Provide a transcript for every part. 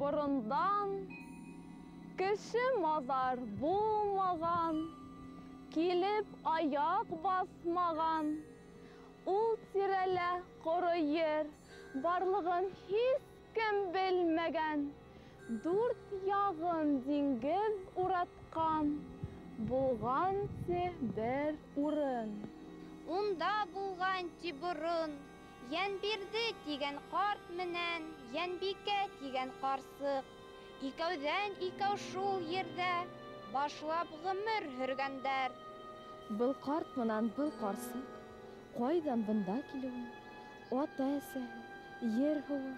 Борондан кеше мазар булмаған, килеп аяҡ баҫмаған. Ул тирәлә ҡоро ер барлығын һис кем белмәгән. Дүрт яғын диңгеҙ уратҡан, булған ти бер урын. Унда булған ти борон Йәнбирҙе тигән ҡарт менән Йәнбикә тигән ҡарсыҡ. Икәүҙән икәү шул ерҙә башлап ғүмер һөргәндәр. Был ҡарт менән был ҡарсыҡ ҡайҙан бында килеүен, ата-әсәһе, ер-һыуы,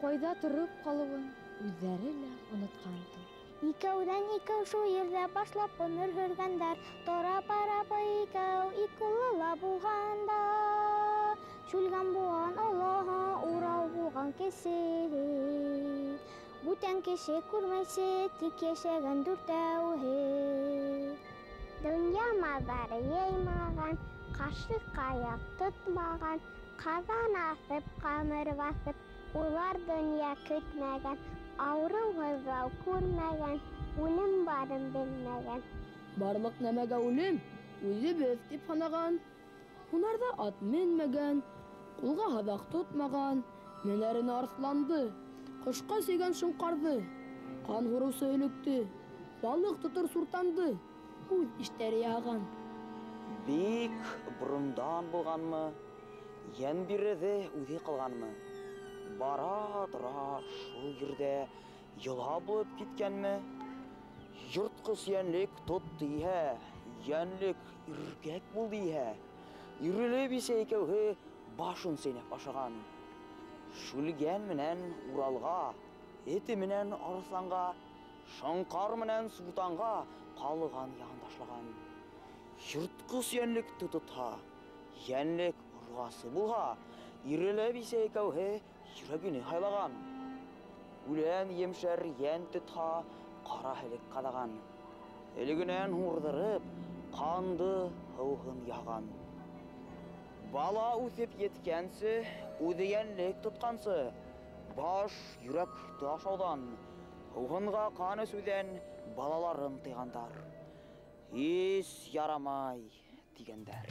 ҡайҙа тороп ҡалыуын үҙҙәре лә онотҡан ти. Икәүҙән икәү шул ерҙә башлап ғүмер һөргәндәр. Тора-бара был икәү ике уллы ла булғандар. Шүлгән булған олоһо, Урал булған кесеһе. Бүтән кеше күрмәйсе, тик йәшәгән дүртәүһе. Донъя маҙары йыймаған, ҡашыҡ-аяҡ тотмаған, ҡаҙан аҫып, ҡамыр баҫып, улар донъя көтмәгән, ауырыу-һыҙлау күрмәгән, үлем барын белмәгән. Барлыҡ нәмәгә үлем үҙебеҙ тип һанаған, һунарҙа ат менмәгән, ҡулға һаҙаҡ тотмаған, менәренә арыҫланды, ҡошҡа сөйгән шоңҡарҙы, ҡан һурыусы өлөктө, балыҡ тотор суртанды үҙ иштәре яһаған. Бик борондан булғанмы, Йәнбирҙе үҙе ҡылғанмы, бара-тора шул ерҙә йола булып киткәнме? Йыртҡыс йәнлек тотто иһә, йәнлек иркәк булды иһә, ирелеп исә икәүһе башын сәйнәп ашаған. Шүлгән менән Уралға, эте менән арыҫланға, шоңҡар менән суртанға ҡалған яғын ташлаған. Йыртҡыс йәнлекте тотһа, йәнлек урғасы булһа, ирелеп исә икәүһе йөрәгене һайлаған. Үлән емшәр йән тотһа, ҡара һелек ҡаҙаған. Элегенән һурҙырып, ҡанды һыуһын яған. Бала үҫеп еткәнсе, үҙе йәнлек тотҡансы, баш йөрәкте ашауҙан, һыуһынға ҡан эсеүҙән балаларын тыйғандар. Һис ярамай тигәндәр.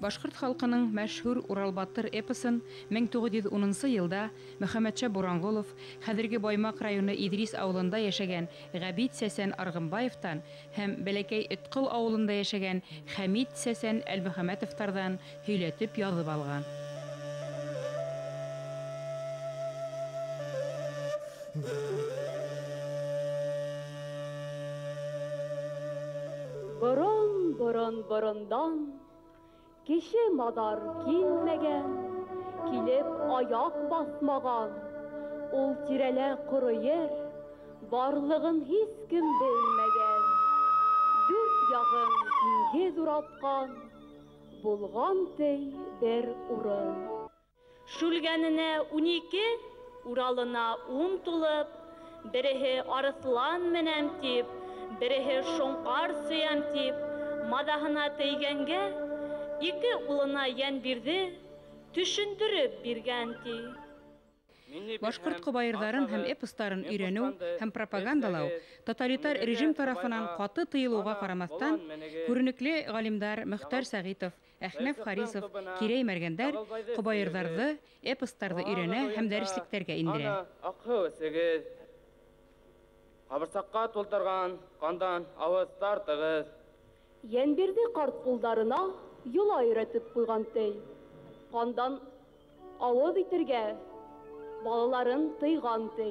Башҡорт халҡының мәшһүр Урал батыр эпосын 1910 йылда Мөхәммәтша Буранғолов хәҙерге Баймаҡ районы Иҙрис ауылында йәшәгән Ғәбит Сәсән Арғынбаевтан һәм Бәләкәй Өтҡол ауылында йәшәгән Хәмит Сәсән Әлмөхәмәтовтарҙан һөйләтеп яҙып алған. Борон, борондан кеше маҙар килмәгән, килеп аяҡ баҫмаған. Ул тирәлә ҡоро ер барлығын һис кем белмәгән. Дүрт яғын диңгеҙ уратҡан, булған ти бер урын. Шүлгәненә 12, Уралына 10 тулып, береһе арыҫлан менәм тип, береһе шоңҡар сөйәм тип, маҙаһына тейгәнгә ике улына Йәнбирҙе төшөндөрөп биргән ти. Башҡорт ҡобайырҙарын һәм эпостарын өйрәнеү һәм пропагандалау тоталитар режим тарафынан ҡаты тыйылыуға ҡарамаҫтан, күренекле ғалимдар Мөхтәр Сәғитов, Әхнәф Харисов, Кирәй Мәргәндәр ҡобайырҙарҙы, эпостарҙы өйрәнә һәм дәреслектәргә индерә. Аҡһыу эсегеҙ, ҡабырсаҡҡа тултырған ҡандан ауыҙ тартығыҙ. Йәнбирҙе ҡарт улдарына йола өйрәтеп ҡуйған ти. Ҡандан ауыҙ итергә балаларын тыйған ти.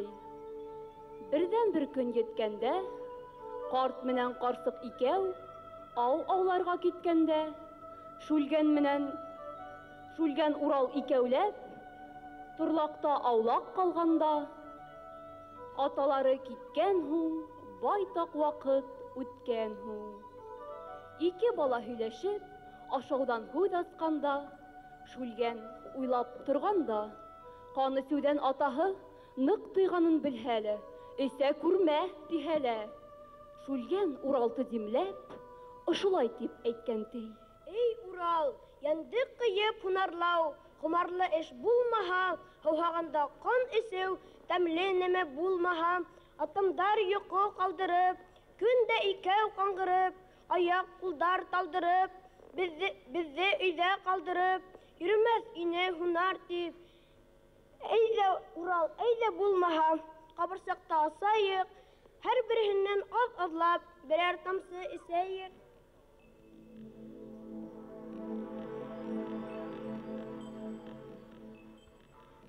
Берҙән-бер көн еткәндә, ҡарт менән ҡарсыҡ икәү ау ауларға киткәндә, Шүлгән менән Шүлгән Урал икәүләп торлаҡта аулаҡ ҡалғанда, аталары киткән һуң, байтаҡ ваҡыт үткән һуң. Ике бала һөйләшеп, ашауҙан һүҙ асҡанда, Шүлгән уйлап торғанда, ҡан эсеүҙән атаһы ныҡ тыйғанын белһә лә, эсә күрмә тиһә лә, Шүлгән Уралды димләп, Ошолай тип әйткән ти. Эй, Урал, йәнде ҡыйып һунарлау, ҡомарлы эш булмаһа, һыуһағанда ҡан эсеү, тәмле нәмә булмаһа, атамдар йоҡо ҡалдырып, көн дә икәү ҡаңғырып, аяҡ ҡулдар талдырып, беҙҙе өйҙә ҡалдырып, йөрөмәҫ ине һунар тип. Әйҙә, Урал, әйҙә булмаһа, ҡабырсаҡта асайыҡ, һәр береһенән аҙ-аҙлап берәр тамсы эсәйек.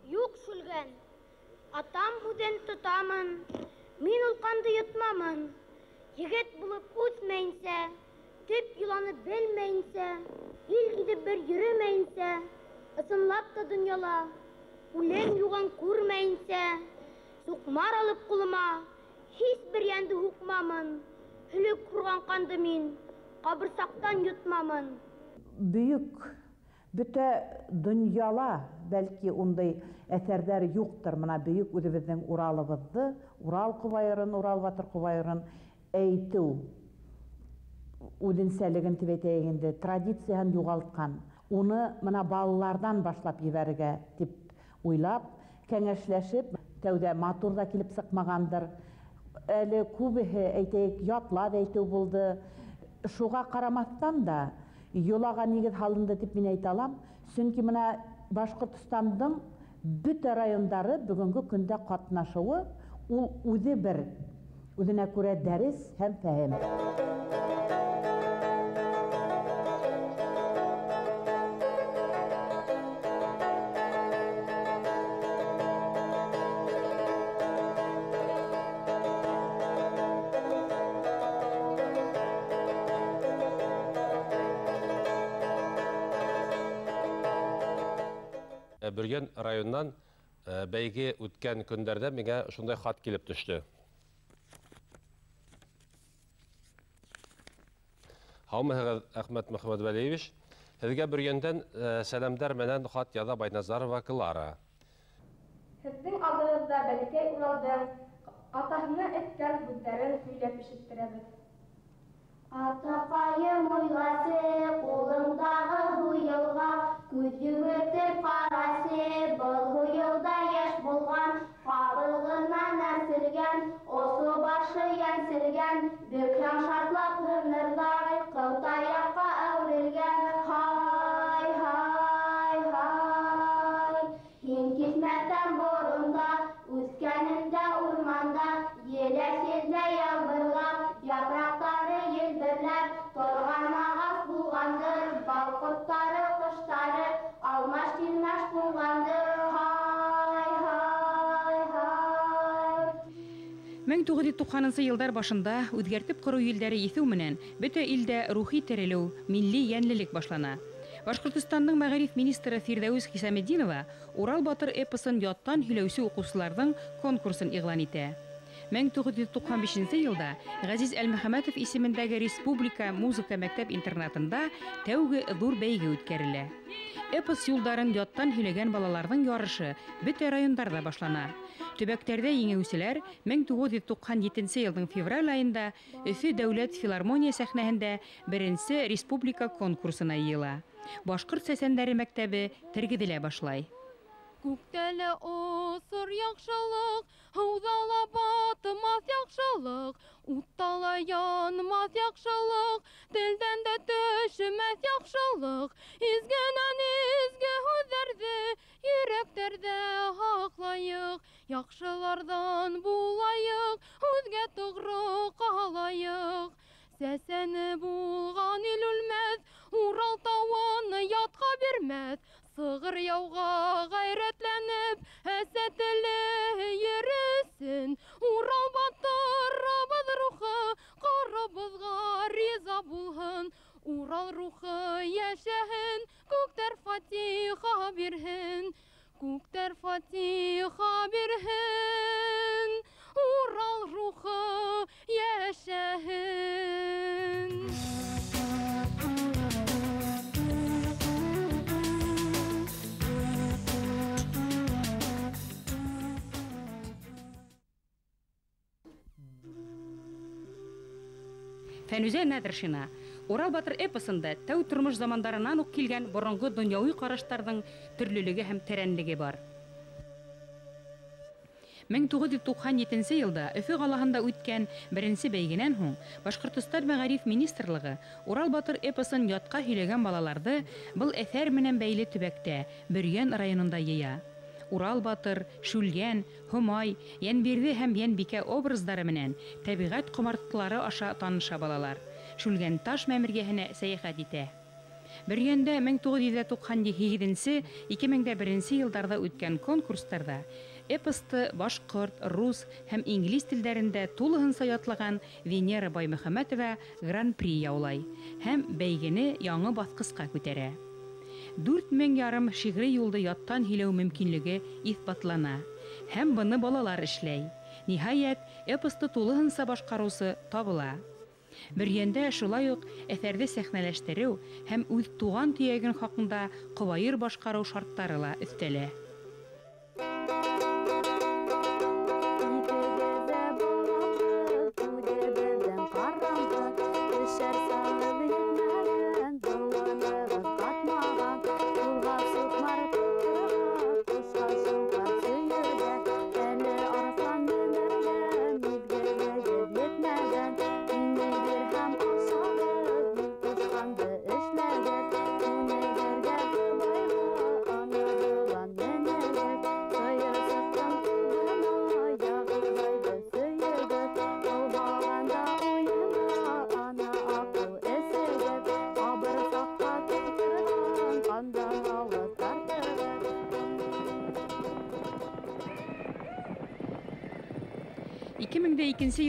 Юҡ, Шүлгән, атам һүҙен тотамын, мин ул ҡанды йотмамын. Егет булып үҫмәйенсә, төп йоланы белмәйенсә, ил гиҙеп бер йөрөмәйенсә, ысынлап та донъяла үлем юғын күрмәйенсә, суҡмар алып ҡулыма, һис бер йәнде һуҡмамын, һөлөк һурған ҡанды мин ҡабырсаҡтан йотмамын. Бөйөк бөтә донъяла бәлки ундай әҫәрҙәр юҡтыр. Мына бөйөк үҙебеҙҙең Уралыбыҙҙы, Урал ҡобайырын, Урал батыр ҡобайырын әйтеү үҙенсәлеген тип әйтәйек инде, традицияһын юғалтҡан. Уны мына балаларҙан башлап ебәрергә тип уйлап, кәңәшләшеп, тәүҙә матур ҙа килеп сыҡмағандыр. Әле күбеһе, әйтәйек, ятлап әйтеү булды. Шуға ҡарамаҫтан да йолаға нигеҙ һалынды тип мин әйтә алам. Сөнки мына Башҡортостандың бөтә райондары бөгөнгө көндә ҡатнашыуы ул үҙе бер үҙенә күрә дәрес һәм фәһем. Бөрйән районынан бәйге үткән көндәрҙә миңә шундай хат килеп төштө. Һаумыһығыҙ, Әхмәт Мөхәммәтвәлиевич. Һеҙгә Бөрйәндән сәләмдәр менән хат яҙа Байназарова Клара. Һеҙҙең алдығыҙҙа бәләкәй Уралдың атаһына әйткән һүҙҙәрен һөйләп ишеттерәбеҙ. Атаҡайым уйласы, ҡулыңдағы һуйылға, күҙ йүгертеп ҡарасы, был һуйылда йәш булған, ҡабығынан әрселгән, осо башы йәнселгән, бөкһәң шартлап һынырҙай, ҡылтаяҡҡа әүерелгән. Һай, һай, һай, һин китмәҫтән боронда, үҫкәнендә урманда, еләҫ-елдә ялбырлап, япраҡтары елберләп, торған ағас булғандыр, бал ҡорттары, ҡоштары алмаш-тилмәш булғандыр. Һай, һай, һай. 1990 йылдар башында үҙгәртеп ҡороу елдәре иҫеү менән бөтә илдә рухи терелеү, милли йәнлелек башлана. Башҡортостандың мәғариф министры Фирҙәүес Хисаметдинова Урал батыр эпосын яттан һөйләүсе уҡыусыларҙың конкурсын иғлан итә. 1995 йылда Ғәзиз Әлмөхәмәтов исемендәге Республика музыка мәктәп интернатында тәүге ҙур бәйге үткәрелә. Эпос юлдарын яттан һөйләгән балаларҙың ярышы бөтә райондарҙа башлана. Төбәктәрҙә еңеүселәр 1997 йылдың февраль айында Өфө дәүләт филармония сәхнәһендә беренсе республика конкурсына йыйыла. Башҡорт сәсәндәре мәктәбе тергеҙелә башлай. Күктә лә осор яҡшылыҡ, һыуҙа ла батмаҫ яҡшылыҡ, утта ла янмаҫ яҡшылыҡ, телдән дә төшмәҫ яҡшылыҡ. Изгенән изге һүҙҙәрҙе йөрәктәрҙә һаҡлайыҡ, яҡшыларҙан булайыҡ, һүҙгә тоғро ҡалайыҡ. Сәсәне булған ил үлмәҫ, Урал тауын ятҡа бирмәҫ. Сығыр яуға ғәйрәтләнеп, әсә теле йөрөсөн. Урал батырыбыҙ рухы ҡарыбыҙға риза булһын. Урал рухы йәшәһен, күктәр фатиха бирһен. Күктәр фатиха бирһен, Урал рухы йәшәһен. Фәнүзә Нәҙершина Урал батыр эпосында тәү тормош замандарынан уҡ килгән боронғо донъяуи ҡараштарҙың төрлөлөгө һәм тәрәнлеге бар. 1997 йылда Өфө ҡалаһында үткән беренсе бәйгенән һуң Башҡортостан мәғариф министрлығы Урал батыр эпосын ятҡа һөйләгән балаларҙы был әҫәр менән бәйле төбәктә Бөрйән районында йыя. Урал батыр, Шүлгән, Һомай, Йәнбирҙе һәм Йәнбикә образдары менән тәбиғәт ҡомартҡылары аша таныша балалар. Шүлгән таш мәмерйәһенә сәйәхәт итә. Бөрйәндә 1998-2001 йылдарҙа үткән конкурстарҙа эпосты башҡорт, рус һәм инглиз телдәрендә тулыһынса ятлаған Венера Баймөхәмәтова гран-при яулай һәм бәйгене яңы баҫҡысҡа күтәрә. 4500 шиғри юлды яттан һөйләү мөмкинлеге иҫбатлана һәм быны балалар эшләй. Ниһайәт, эпосты тулыһынса башҡарыусы табыла. Бөрйәндә шулай уҡ әҫәрҙе сәхнәләштереү һәм үҙ туған төйәген хаҡында ҡобайыр башҡарыу шарттары ла өҫтәлә.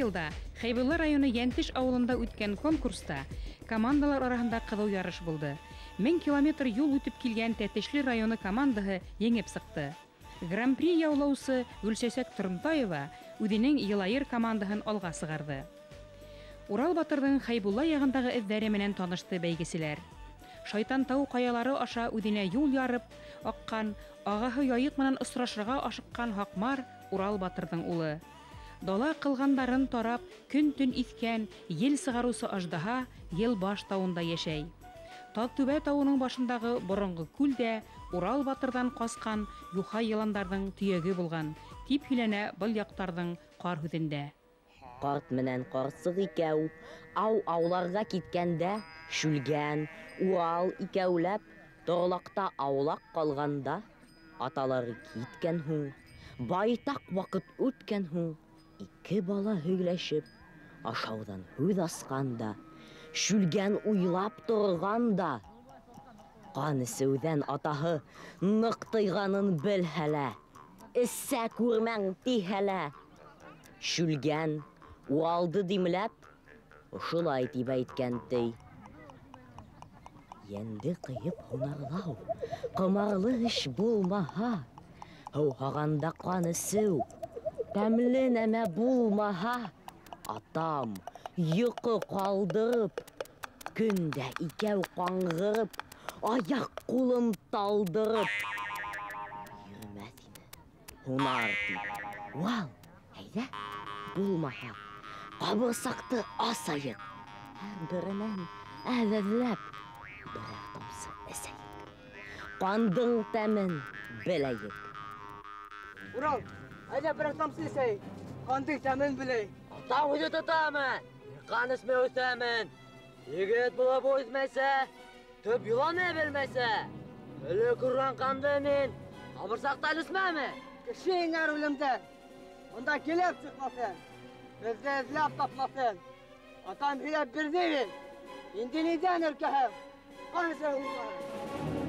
Йылда Хәйбулла районы Йәнтеш ауылында үткән конкурста командалар араһында ҡыҙыу ярыш булды. 1000 километр юл үтеп килгән Тәтешле районы командаһы еңеп сыҡты. Гран-при яулаусы Гөлсәсәк Торымтаева үҙенең Йылайыр командаһын алға сығарҙы. Урал батырҙың Хәйбулла яғындағы эҙҙәре менән танышты бәйгеселәр. Шайтан тау ҡаялары аша үҙенә юл ярып аҡҡан, ағаһы Яйыҡ менән осрашырға ашыҡҡан Һаҡмар Урал батырҙың улы. Дала ҡылғандарын тарап, көн-төн иҫкән, ел сығарыусы аждаһа Йылбаш тауында йәшәй. Таҙтүбә тауының башындағы боронғо күл дә Урал батырҙан ҡасҡан юха йыландарҙың төйәге булған, тип һөйләнә был яҡтарҙың ҡар һүҙендә. Ҡарт менән ҡарсыҡ икәү ау ауларға киткәндә, Шүлгән, Урал икәүләп торлаҡта аулаҡ ҡалғанда, аталары киткән һуң, байтаҡ ваҡыт үткән һуң, ике бала һөйләшеп, ашауҙан һүҙ асҡан да, Шүлгән уйлап торған да, ҡан эсеүҙән атаһы ныҡ тыйғанын белһә лә, эсә күрмәң тиһә лә, Шүлгән Уралды димләп, ошолай тип әйткән ти. Йәнде ҡыйып һунарлау ҡомарлы эш булмаһа, һыуһағанда ҡан эсеү тәмле нәмә булмаһа, атам йоҡо ҡалдырып, көндә икәү ҡаңғырып, аяҡ ҡулым талдырып йөрөмәҫ ине һунар тип. Урал, әйҙә, булмаһа, ҡабырсаҡты асайыҡ, һәр беренән әҙ-әҙләп берәр тамсы эсәйек, ҡандың тәмен беләйек. Урал, әйҙә берәр тамсы эсәйек, ҡандың тәмен беләйек. Атам үҙе тотамын, ҡан эсмәй үҫәмен. Егет булып үҫмәсә, төп йоланы белмәсә, элек күргән ҡанды мин ҡабырсаҡтан эсмәме? Кеше еңәр үлемдән, унда килеп сыҡмаҫын, беҙҙе эҙләп тапмаҫын. Атам һөйләп бирҙе бит, инде ниҙән өркәһең, ҡан эсә ултырһың.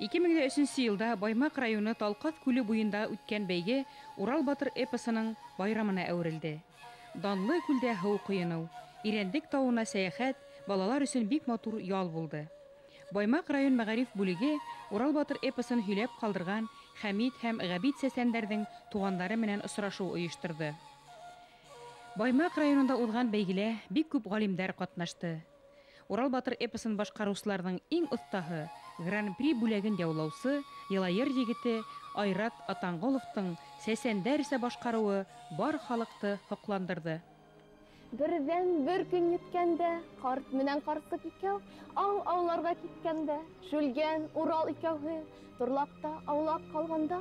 Ике мең дә өсөнсө йылда Баймаҡ районы Талҡаҫ күле буйында үткән бәйге Урал батыр эпосының байрамына әүерелде. Данлы күлдә һыу ҡойоноу, Ирәндек тауына сәйәхәт балалар өсөн бик матур ял булды. Баймаҡ район мәғариф бүлеге Урал батыр эпосын һөйләп ҡалдырған Хәмит һәм Ғәбит сәсәндәрҙең туғандары менән осрашыу ойошторҙо. Баймаҡ районында уҙған бәйгелә бик күп ғалимдар ҡатнашты. Урал батыр эпосын башҡарыусыларҙың иң оҫтаһы, Гран-при бүләген яулаусы Йылайыр егете Айрат Атанғоловтың сәсәндәрсә башҡарыуы бар халыҡты һоҡландырҙы. Берҙән бер көн еткәндә, ҡарт менән ҡарсыҡ икәү ау ауларға киткәндә, Шүлгән, Урал икәүһе торлаҡта аулаҡ ҡалғанда,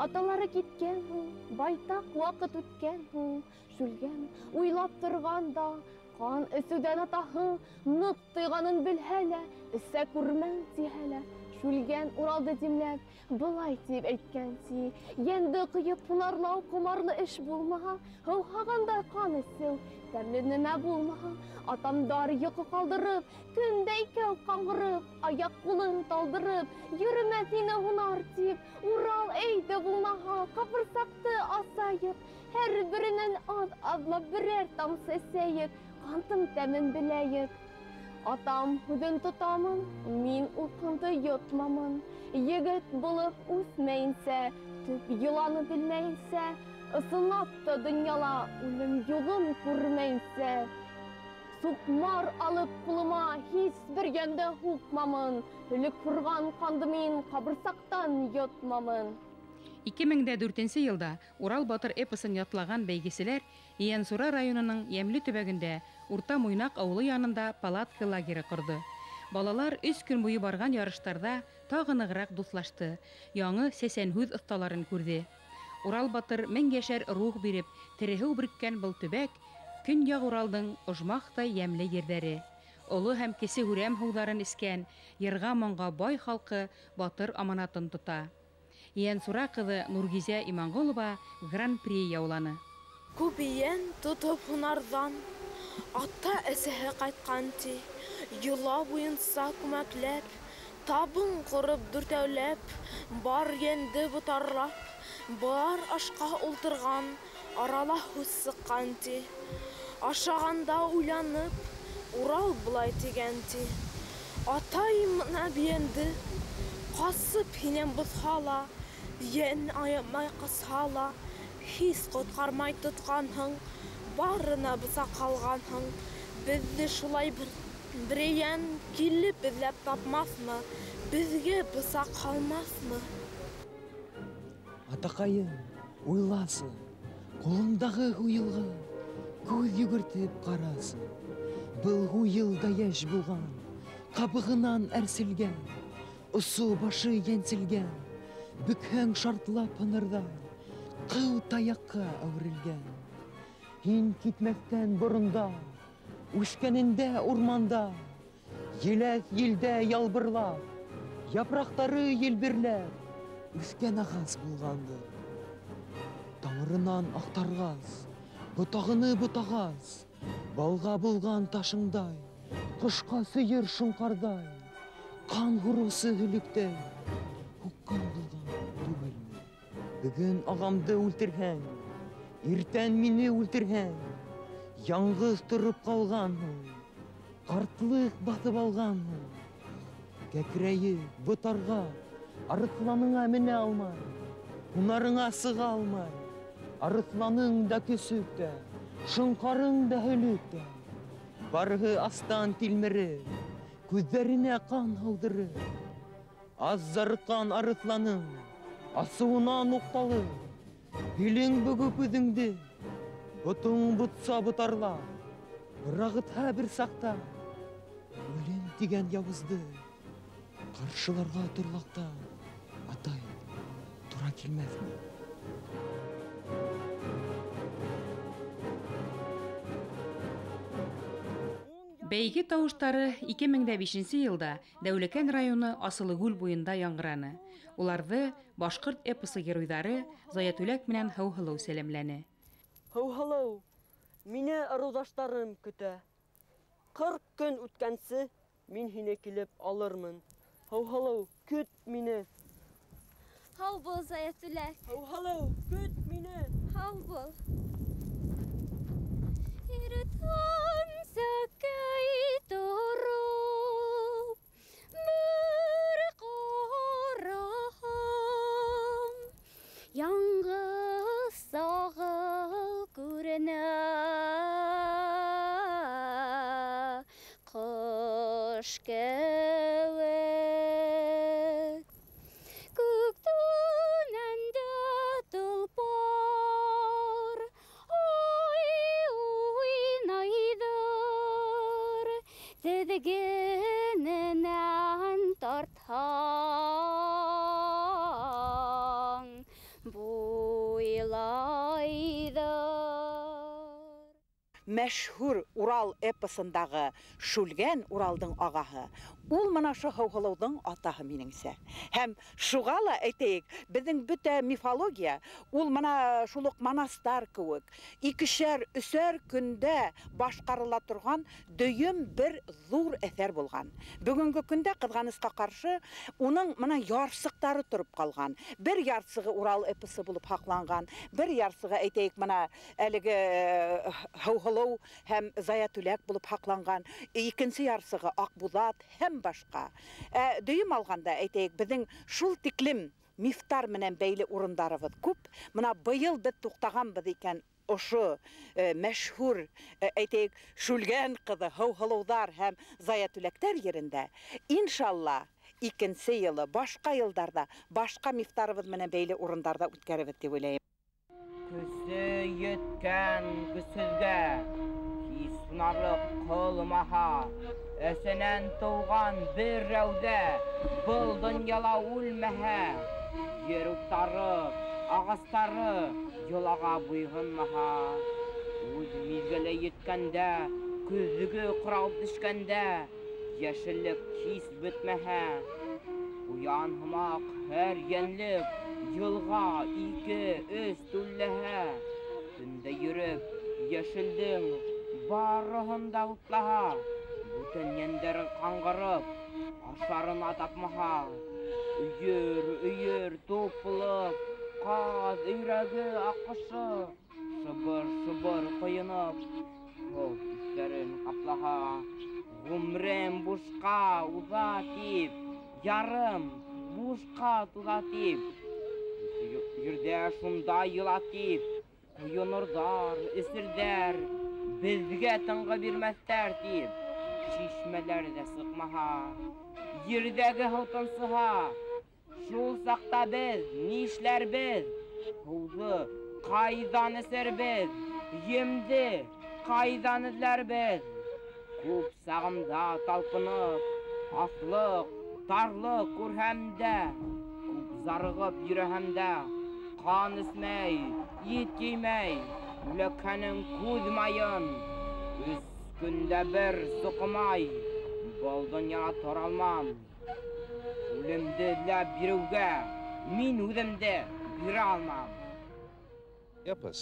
аталары киткән һуң, байтаҡ ваҡыт үткән һуң, Шүлгән уйлап торғанда, ҡан эсеүҙән атаһы ныҡ тойғанын белһә лә, эсә күрмәң тиһә лә, Шүлгән Уралды димләп, былай тип әйткән ти: йәнде ҡыйып һунарлау ҡомарлы эш булмаһа, һыуһағанда ҡан эсеү тәмле нәмә булмаһа, атамдар йоҡо ҡалдырып, көндә икәү ҡаңғырып, аяҡ ҡулын талдырып, йөрөмәҫ ине һунар тип, Урал әйҙә булмаһа, ҡабырсаҡты асайыҡ, һәр беренән аҙ-аҙлап берәр тамсы эсәйек, ҡандың тәмен беләйек. Атам һүҙен тотамын, мин ул ҡанды йотмамын. Егет булып үҫмәйенсә, төп йоланы белмәйенсә, ысынлап та донъяла үлем юғын күрмәйенсә, суҡмар алып ҡулыма һис бер йәнде һуҡмамын, һөлөк һурған ҡанды мин ҡабырсаҡтан йотмамын. 2004 йылда Урал батыр эпосын ятлаған бәйгеселәр Ейәнсура районының Йәмле төбәгендә Урта Муйнаҡ ауылы янында палатка лагеры ҡорҙо. Балалар 3 көн буйы барған ярыштарҙа тағы нығыраҡ дуҫлашты, яңы сәсән һүҙ оҫталарын күрҙе. Урал батыр мең йәшәр рух биреп, тереһеү бөрккән был төбәк Көньяҡ Уралдың ожмахтай йәмле ерҙәре. Оло һәм кесе һүрәм һыуҙарын эскән, йырға-моңға бай халҡы батыр аманатын тота. Ейәнсура ҡыҙы Нургизә Иманғолова Гран-при яуланы. Күп йән тотоп һунарҙан ата-әсәһе ҡайтҡан ти, йола буйынса күмәкләп, табын ҡороп дүртәүләп, бар йәнде ботарлап, бар ашҡа ултырған, арала һүҙ сыҡҡан ти. Ашағанда уйланып, Урал былай тигән ти: атай мына бейәнде ҡасып һинән боҫһа ла, йән аямай ҡасһа ла, һис ҡотҡармай тотҡанһың, барына бысаҡ һалғанһың, беҙҙе шулай берәйән килеп эҙләп тапмаҫмы, беҙгә бысаҡ һалмаҫмы? Атаҡайым, уйласы, ҡулыңдағы һуйылға күҙ йүгертеп ҡарасы. Был һуйыл да йәш булған, ҡабығынан әрселгән, осо башы йәнселгән, бөкһәң шартлап һынырҙай, ҡыу таяҡҡа әүерелгән. Һин китмәҫтән боронда, үҫкәнендә урманда, еләҫ елдә ялбырлап, япраҡтары елберләп, үҫкән ағас булғандыр. Тамырынан аҡтарғас, ботағыны ботағас, балға булған ташыңдай, ҡошҡа сөйөр шоңҡарҙай, ҡан һурыусы һөлөктәй, һуҡҡан булған түгелме? Бөгөн ағамды үлтерһәң, иртән мине үлтерһәң, яңғыҙ тороп ҡалғанһың, ҡартлыҡ баҫып алғанһың. Кәкрәйеп, ботарға, арыҫланыңа менә алмай, һунарыңа сыға алмай, арыҫланың да көсөк тә, шоңҡарың да һөлөк тә, барыһы астан тилмереп, күҙҙәренә ҡан һауҙырып, аҙ зарыҡҡан арыҫланың асыуынан уҡталып, билең бөгөп үҙеңде, ботоң ботса ботарлап, ырағытһа бер саҡта, үлем тигән яуызды ҡаршыларға торлаҡта, атай, тура килмәҫме? Бәйге тауыштары 2005 йылда Дәүләкән районы Асылыгүл буйында яңғыраны. Уларҙы башҡорт эпосы геройҙары Заятүләк менән Һыуһылыу сәләмләне. Һыуһылыу, мине ырыуҙаштарым көтә. 40 көн үткәнсе мин һине килеп алырмын. Һыуһылыу, көт мине. Һау бул, Заятүләк. Һыуһылыу, көт мине. Һау бул. Иртән сәкәй тороп, бер ҡараһам, яңғыҙ сағыл күренә. ҡош кеүек. Күктән дә толпар ай уйнайҙыр, теҙгененән тартһаң буйлайҙыр. Мәшһүр Урал эпосындағы Шүлгән Уралдың ағаһы, ул мына ошо Һыуһылыуҙың атаһы минеңсә. Һәм шуға ла әйтәйек, беҙҙең бөтә мифология ул мына шул уҡ манастар кеүек икешәр, өсәр көндә башҡарыла торған дөйөм бер ҙур әҫәр булған. Бөгөнгө көндә ҡыҙғанысҡа ҡаршы уның мына ярсыҡтары тороп ҡалған. Бер ярсығы Урал эпосы булып һаҡланған, бер ярсығы әйтәйек мына әлеге Һыуһылыу һәм Заятүләк булып һаҡланған, икенсе ярсығы Аҡбуҙат һәм башҡа. Дөйөм алғанда әйтәйек, беҙҙең шул тиклем мифтар менән бәйле урындарыбыҙ күп. Мына быйыл беҙ туҡтағанбыҙ икән ошо мәшһүр әйтәйек Шүлгән ҡыҙы, Һыуһылыуҙар һәм Заятүләктәр ерендә. Иншалла, икенсе йылы башҡа йылдарҙа башҡа мифтарыбыҙ менән бәйле урындарҙа үткәрербеҙ тип уйлайым. Көсө еткән көсһөҙгә һис һунарлыҡ ҡылмаһа, әсәнән тыуған бер рәүҙә был донъяла үлмәһә, ер уттары, ағастары йолаға буйһынмаһа, үҙ миҙгеле еткәндә, көҙгө ҡырауып төшкәндә, йәшеллек һис бөтмәһә, ҡуян һымаҡ һәр йәнлек йылға 2-3 түлләһә, төндә йөрөп йәшелдең барыһын да утлаһа, бүтән йәндәре ҡаңғырып ашарына тапмаһа, өйөр-өйөр туп булып ҡаҙ, өйрәге, аҡҡошы шыбыр-шыбыр ҡойоноп һыу өҫтәрен ҡаплаһа, ғүмерем бушҡа уҙа тип, ярым бушҡа туҙа тип, ерҙә шунда йыла тип, ҡойонорҙар, эсерҙәр, беҙгә тынғы бирмәҫтәр тип, шишмәләр ҙә сыҡмаһа, ерҙәге һыу тынсыһа, шул саҡта беҙ нишләрбеҙ? Һыуҙы ҡайҙан эсербеҙ? Емде ҡайҙан эҙләрбеҙ? Күп сағымда талпынып, аслыҡ, тарлыҡ күрһәм дә, күп зарығып йөрөһәм дә, ҡан эсмәй, ит еймәй, үләкһәнең күҙ майын 3 көндә бер соҡомай, был донъяла тора алмам. Үлемде эҙләп биреүгә мин үҙемде бирә алмам. Эпос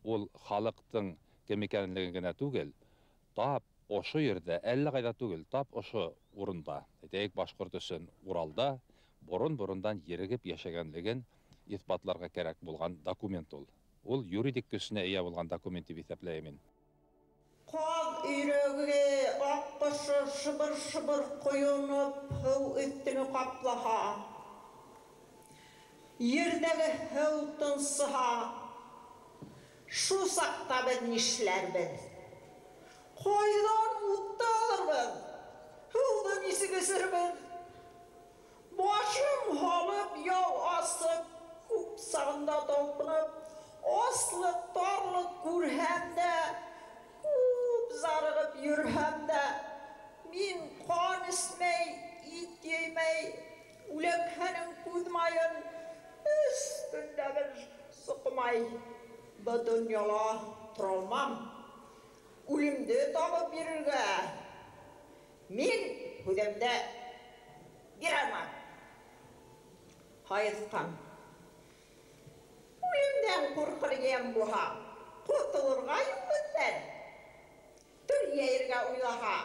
ул халыҡтың кем икәнлеген генә түгел, тап ошо ерҙә, әллә ҡайҙа түгел, тап ошо урында, әйтәйек, башҡорт өсөн Уралда борон-борондан ерегеп йәшәгәнлеген иҫбатларға кәрәк булған документ ул. Ул юридик көсөнә эйә булған документ тип иҫәпләйем мин. Ҡаҙ, өйрәге, аҡҡошы шыбыр-шыбыр ҡойоноп һыу өҫтөнө ҡаплаһа, ерҙәге һыу тынсыһа, шул саҡта беҙ нишләрбеҙ? Ҡайҙан утты алырбыҙ? Һыуҙы нисек эсербеҙ? Башым һалып, яу асып, күп сағында талпынып, аслыҡ, тарлыҡ күрһәм дә, күп зарығып йөрһәм дә, мин ҡан эсмәй, ит еймәй, үләкһәнең күҙ майын 3 көндә бер соҡомай, был донъяла тора алмам. Үлемде табып бирергә мин үҙемде бирә алмам. Һайыҫҡан. Үлемдән ҡурҡыр йән булһа, ҡотолорға юл эҙләр. Төр йәйергә уйлаһа,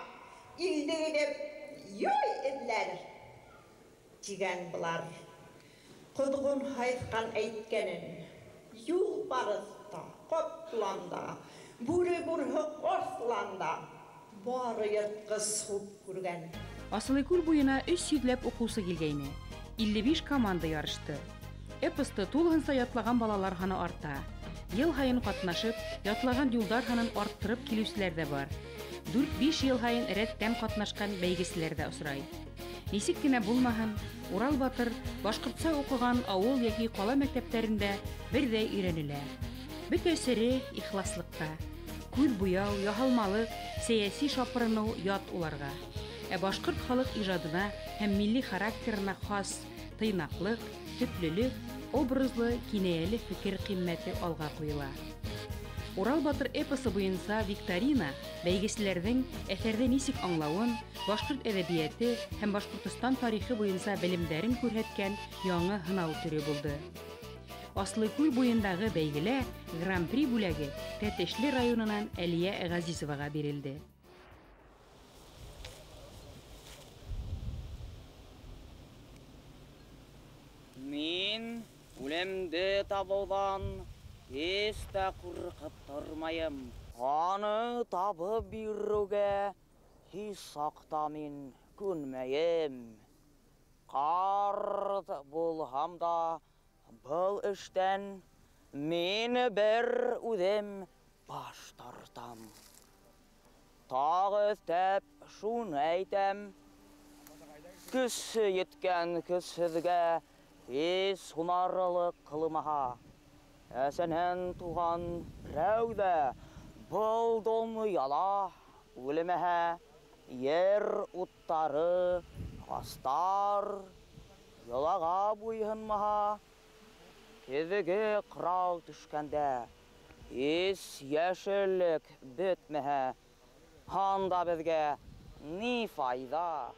илде гиҙеп яй эҙләр, тигән былар. Ҡоҙғон һайыҫҡан әйткәнен, юлбарыҫ та, ҡаплан да, бүре бурһыҡ арыҫлан да бары йыртҡыс хуп күргән. Асылыкүл буйына 300 ләп уҡыусы килгәйне. 55 команда ярышты. Эпосты тулыһынса ятлаған балалар һаны арта. Йыл һайын ҡатнашып, ятлаған юлдар һанын арттырып килеүселәр ҙә бар. 4-5 йыл һайын рәттән ҡатнашҡан бәйгеселәр ҙә осрай. Нисек кенә булмаһын, Урал батыр башҡортса уҡыған ауыл йәки ҡала мәктәптәрендә берҙәй өйрәнелә. Бөтә сере ихласлыҡта. Күҙ буяу, яһалмалыҡ, сәйәси шапырыныу ят уларға. Ә башҡорт халыҡ ижадына һәм милли характерына хас тыйнаҡлыҡ, төплөлөк, образлы, кинәйәле фекер ҡиммәте алға ҡуйыла. Урал батыр эпосы буйынса викторина бәйгеселәрҙең әҫәрҙе нисек аңлауын, башҡорт әҙәбиәте һәм Башҡортостан тарихы буйынса белемдәрен күрһәткән яңы һынау төрө булды. Аслыкүл буйындағы бәйгелә Гран-при бүләге Тәтешле районынан Әлиә Ғәзизоваға бирелде. Мин үлемде табыуҙан һис тә ҡурҡып тормайым. Аны табып биреүгә һис саҡта мин күнмәйем. Ҡарт булһам да был эштән мин бер үҙем баш тартам. Тағы өҫтәп шуны әйтәм: көсө еткән көсһөҙгә һис һунарлыҡ ҡылмаһа, әсәнән туған берәү ҙә был донъяла үлмәһә, ер уттары, ағастар йолаға буйһынмаһа, көҙгө ҡырау төшкәндә һис йәшеллек бөтмәһә, анда беҙгә ни файҙа?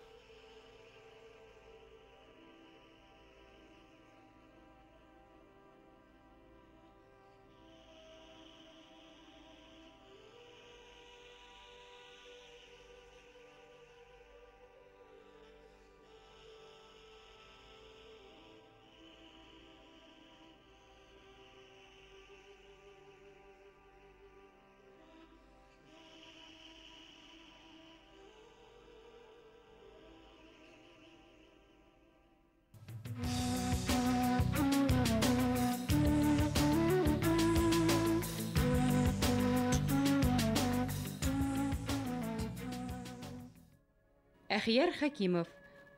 Әхиәр Хәкимов.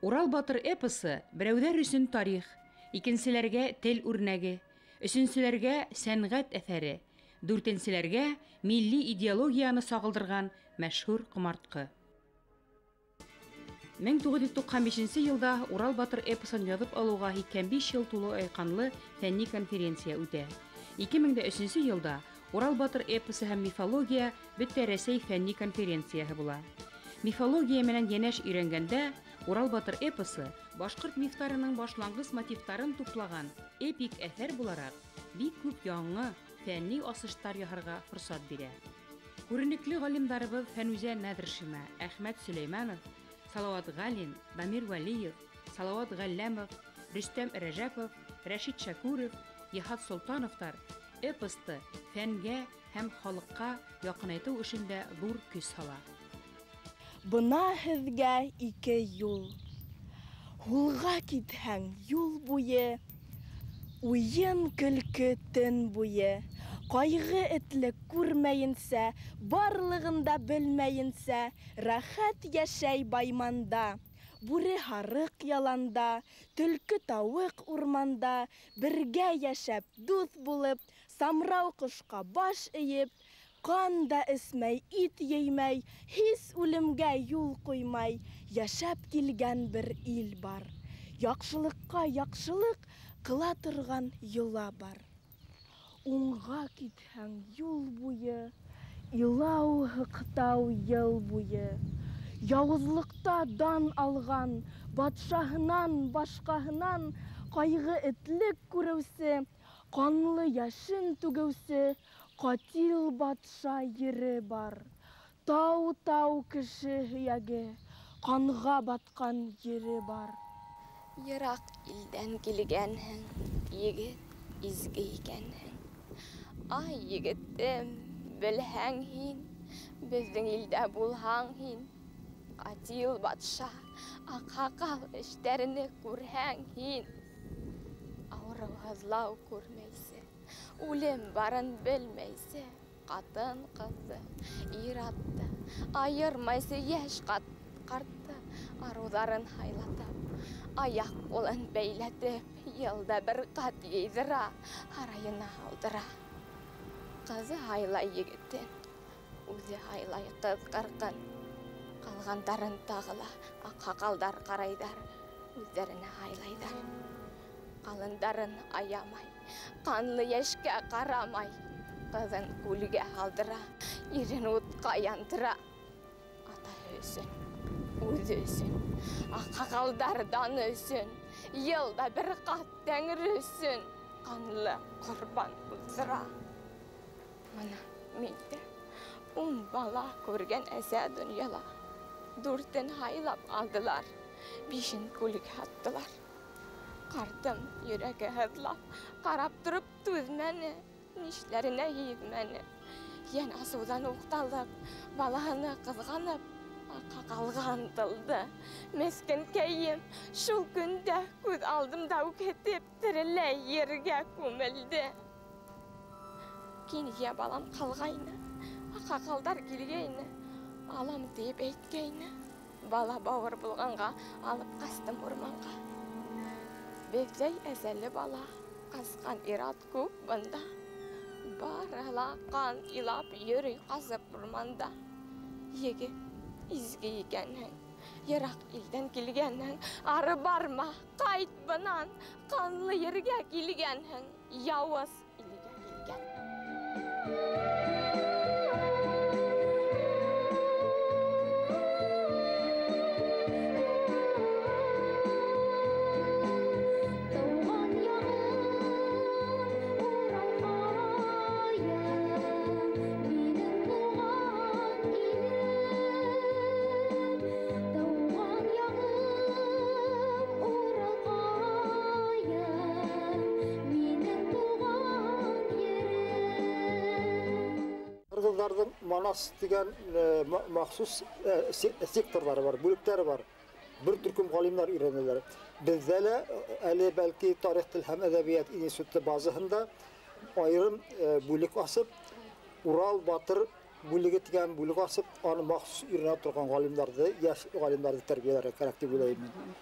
Урал батыр эпосы берәүҙәр өсөн тарих, икенселәргә тел үрнәге, өсөнсөләргә сәнғәт әҫәре, дүртенселәргә милли идеологияны сағылдырған мәшһүр ҡомартҡы. 1995 йылда Урал батыр эпосын яҙып алыуға 85 йыл тулыу айҡанлы фәнни конференция үтә. 2003 йылда Урал батыр эпосы һәм мифология бөтә Рәсәй фәнни конференцияһы була. Мифология менән йәнәш өйрәнгәндә Урал батыр эпосы башҡорт мифтарының башланғыс мотивтарын туплаған эпик әҫәр булараҡ бик күп яңы фәнни асыштар яһарға форсат бирә. Күренекле ғалимдарыбыҙ Фәнүзә Нәҙершина, Әхмәт Сөләймәнов, Салауат Ғалин, Дамир Вәлиев, Салауат Ғәлләмов, Рөстәм Рәжәпов, Рәшит Шәкүров, Йыһат Солтановтар эпосты фәнгә һәм халыҡҡа яҡынайтыу эшендә ҙур көс һала. Бына һеҙгә ике юл. Һулға китһәң юл буйы, уйын көлкө төн буйы. Ҡайғы этлек күрмәйенсә, барлығын да белмәйенсә, рәхәт йәшәй байманда. Бүре һарыҡ яланда, төлкө тауыҡ урманда, бергә йәшәп, дуҫ булып, самрау ҡошҡа баш эйеп, ҡан да эсмәй, ит еймәй, һис үлемгә юл ҡуймай, йәшәп килгән бер ил бар. Яҡшылыҡҡа яҡшылыҡ ҡыла торған йола бар. Уңға китһәң юл буйы, илау һыҡтау йыл буйы. Яуызлыҡта дан алған, батшаһынан, башҡаһынан ҡайғы этлек күреүсе, ҡанлы йәшен түгеүсе, ҡатил батша ере бар. Тау-тау кеше һөйәге, ҡанға батҡан ере бар. Йыраҡ илдән килгәнһең, егет, изге икәнһең. Ай, егетем, белһәң һин, беҙҙең илдә булһаң һин. Ҡатил батша, аҡһаҡал эштәрен күрһәң һин. Ауырыу һыҙлау күрмәйсе, Үлем барын белмәйсә, ҡатын ҡыҙҙы, ир атты, айырмайсы йәш ҡартты, арыуҙарын һайлатып, аяҡ ҡулын бәйләтеп, йылда бер ҡат йыйҙыра, һарайына алдыра. Ҡыҙы һайлай егетен, үҙе һайлай ҡыҙ ҡырҡын. Ҡалғандарын тағы ла аҡһаҡалдар ҡарайҙар, үҙҙәренә һайлайҙар. Ҡалындарын аямай, ҡанлы йәшкә ҡарамай, ҡыҙын күлгә һалдыра, ирен утҡа яндыра. Атаһы өсөн, үҙе өсөн, аҡһаҡалдар даны өсөн, йылда бер ҡат тәңре өсөн ҡанлы ҡорбан уҙҙыра. Мына мин дә 10 бала күргән әсә донъяла. 4-ен һайлап алдылар, 5-ен күлгә аттылар. Ҡартым йөрәге һыҙлап, ҡарап тороп түҙмәне, нишләренә һиҙмәне. Йән асыуҙан уҡталып, балаһыны ҡыҙғанып, аҡһаҡалға ынтылды. Меҫкенкәйем шул көндә күҙ алдымда үкһетеп тереләй ергә күмелде. Кинйә балам ҡалғайны, аҡһаҡалдар килгәйне, алам тиеп әйткәйне. Бала бауыр булғанға алып ҡастым урманға. Беҙҙәй әсәле бала, ҡасҡан ир-ат күп бында. Бары ла ҡан илап йөрөй ҡасып урманда. Егет, изге икәнһең, йыраҡ илдән килгәнһең, ары барма, ҡайт бынан, ҡанлы ергә килгәнһең, яуыз илгә килгән. Манас дигән махсус секторлары бар, бүлектәре бар. Бер төркөм ғалимдар өйрәнәләр. Беҙҙә лә әле бәлки тарих, тел һәм әҙәбиәт институты базаһында айырым бүлек асып, Урал батыр бүлеге дигән бүлек асып, аны махсус өйрәнә торған ғалимдарҙы, йәш ғалимдарҙы тәрбиәләргә кәрәк тип уйлайым мин.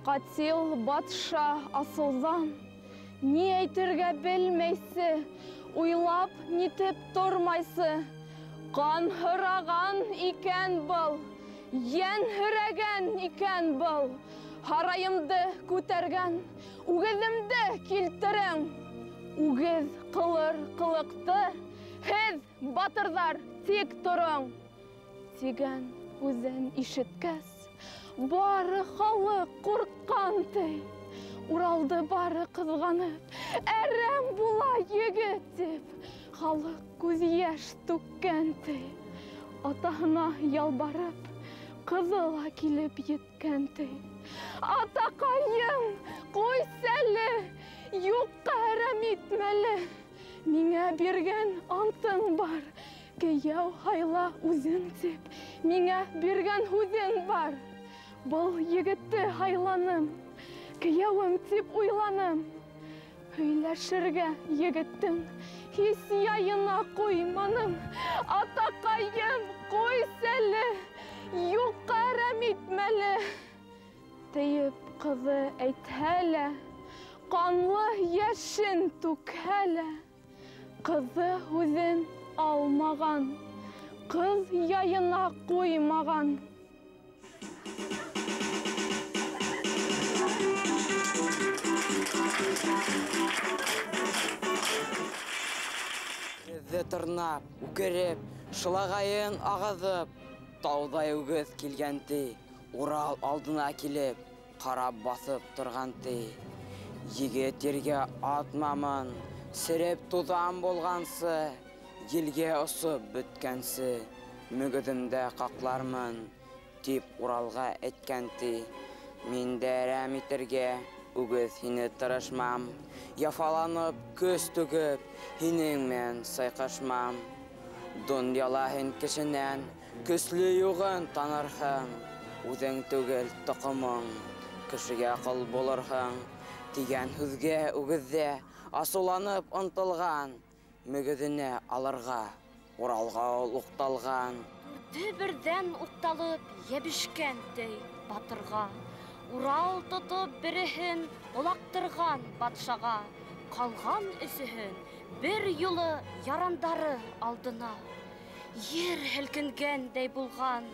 Ҡатил батша асыуҙан ни әйтергә белмәйсе, уйлап нитеп тормайсы. Ҡан һораған икән был, йән һөрәгән икән был. Һарайымды күтәргән, үгеҙемде килтерең. Үгеҙ ҡылыр ҡылыҡты, һеҙ, батырҙар, тик тороң. Тигән һүҙен ишеткәс, бары халыҡ ҡурҡҡан ти. Уралды бары ҡыҙғанып, әрәм була егет тип, халыҡ күҙ йәш түккән ти. Атаһына ялбарып, ҡыҙы ла килеп еткән ти. Атаҡайым, ҡуйсәле, юҡҡа әрәм итмәле. Миңә биргән антың бар, кейәү һайла үҙең тип, миңә биргән һүҙең бар. Был егетте һайланым, кейәүем тип уйланым. Һөйләшергә егеттең һис яйына ҡуйманым. Атаҡайым, ҡуйсәле, юҡҡа әрәм итмәле. Тейеп ҡыҙы әйтһә лә, ҡанлы йәшен түкһә лә, ҡыҙы һүҙен алмаған, ҡыҙ яйына ҡуймаған. Беҙҙе тырнап, үкереп, шылағайын ағыҙып, тауҙай үгеҙ килгән ти, Урал алдына килеп, ҡарап баҫып торған ти. Егет ергә атмамын, сереп туҙан булғансы, елгә осоп бөткәнсе, мөгөҙөмдә ҡаҡлармын, тип Уралға әйткән ти. Мин дә әрәм итергә үгеҙ һине тырышмам, яфаланып, көс түгеп, һинең менән сайҡашмам. Донъяла һин кешенән көслө юғын танырһың, үҙең түгел тоҡомоң, кешегә ҡол булырһың. Тигән һүҙгә үгеҙҙә асыуланып ынтылған, мөгөҙөнә алырға Уралға ул уҡталған. Дүрте берҙән уҡталып йәбешкән ти батырға. Урал тотоп береһен олаҡтырған батшаға, ҡалған өсөһөн бер юлы ярандары алдына. Ер һелкенгәндәй булған,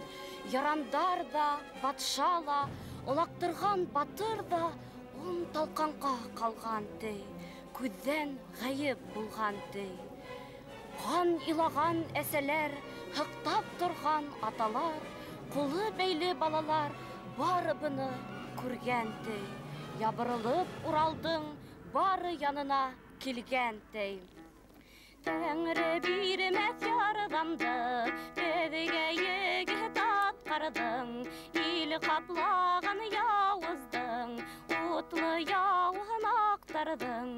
ярандар ҙа, батша ла, олаҡтырған батыр ҙа ун талҡанға ҡалған ти, күҙҙән ғәйеп булған ти. Ҡан илаған әсәләр, һыҡтап торған аталар, ҡулы бәйле балалар бары быны күргән ти. Ябырылып Уралдың бары янына килгән ти. Тәңре бирмәҫ ярҙамды, беҙгә егет атҡарҙың, ил ҡаплаған яуыздың, утлы яуын аҡтарҙың.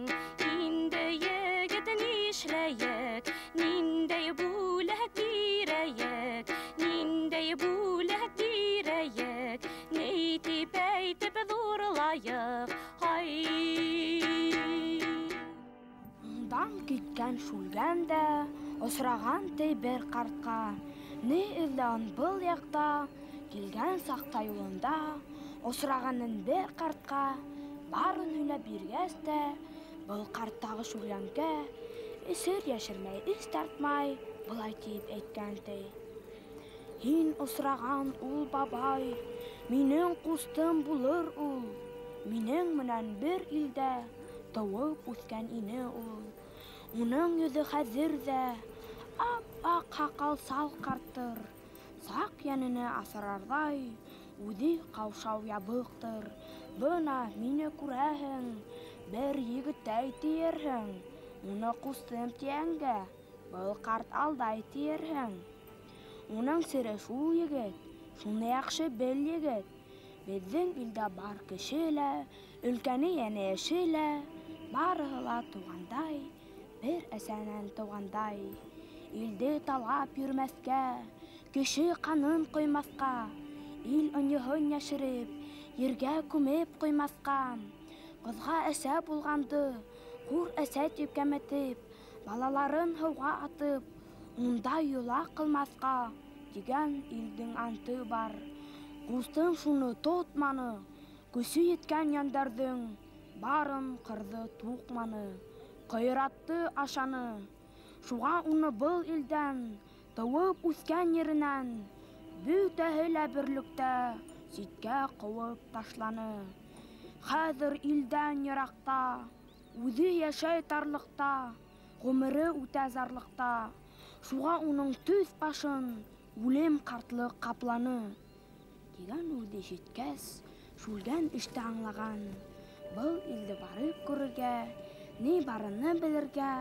Инде егет нишләйек, ниндәй бүләк бирәйек, ниндәй бүләк бирәйек, ни тип әйтеп ҙурлайыҡ, һай. Ундан киткән Шүлгән дә осраған ти бер ҡартҡа. Ни эҙләүен был яҡта, килгән саҡта юлында осрағанын бер ҡартҡа, барын һөйләп биргәс тә, был ҡарт тағы Шүлгәнгә сер йәшермәй, эс тартмай, былай тип әйткән ти. Һин осраған ул бабай, минең ҡустым булыр ул, минең менән бер илдә тыуып үҫкән ине ул. Уның йөҙө хәҙер ҙә ап-аҡ һаҡал сал ҡарттыр, саҡ йәненә асырарҙай, үҙе ҡаушау ябыҡтыр. Бына мине күрәһең, бер егеттәй тиерһең, уны ҡустым тиәнгә, был ҡарт алдай тиерһең. Уның сере шул егет, шуны яҡшы бел егет. Беҙҙең илдә бар кеше лә, өлкәне йәнә йәше лә, барыһы ла туғандай, бер әсәнән тыуғандай. Илде талап йөрөмәҫкә, кеше ҡанын ҡоймаҫҡа, ил ынйыһын йәшереп, ергә күмеп ҡуймаҫҡа. Ҡыҙға әсә булғанды, хур әсә тип кәметеп, балаларын һыуға атып, ундай йола ҡылмаҫҡа тигән илдең анты бар. Ҡустың шуны тотманы, Көсө еткән йәндәрҙең барын ҡырҙы, туҡманы, ҡыйратты, ашаны. Шуға уны был илдән, тыуып үҫкән еренән, бөтәһе лә берлектә ситкә ҡыуып ташланы. Хәҙер илдән йыраҡта, үҙе йәшәй тарлыҡта, ғүмере үтә зарлыҡта. Шуға уның төҫ башын үлем ҡартлыҡ ҡапланы. Тигән һүҙҙе ишеткәс, Шүлгән эште аңлаған. Был илде барып күрергә, ни барыны белергә,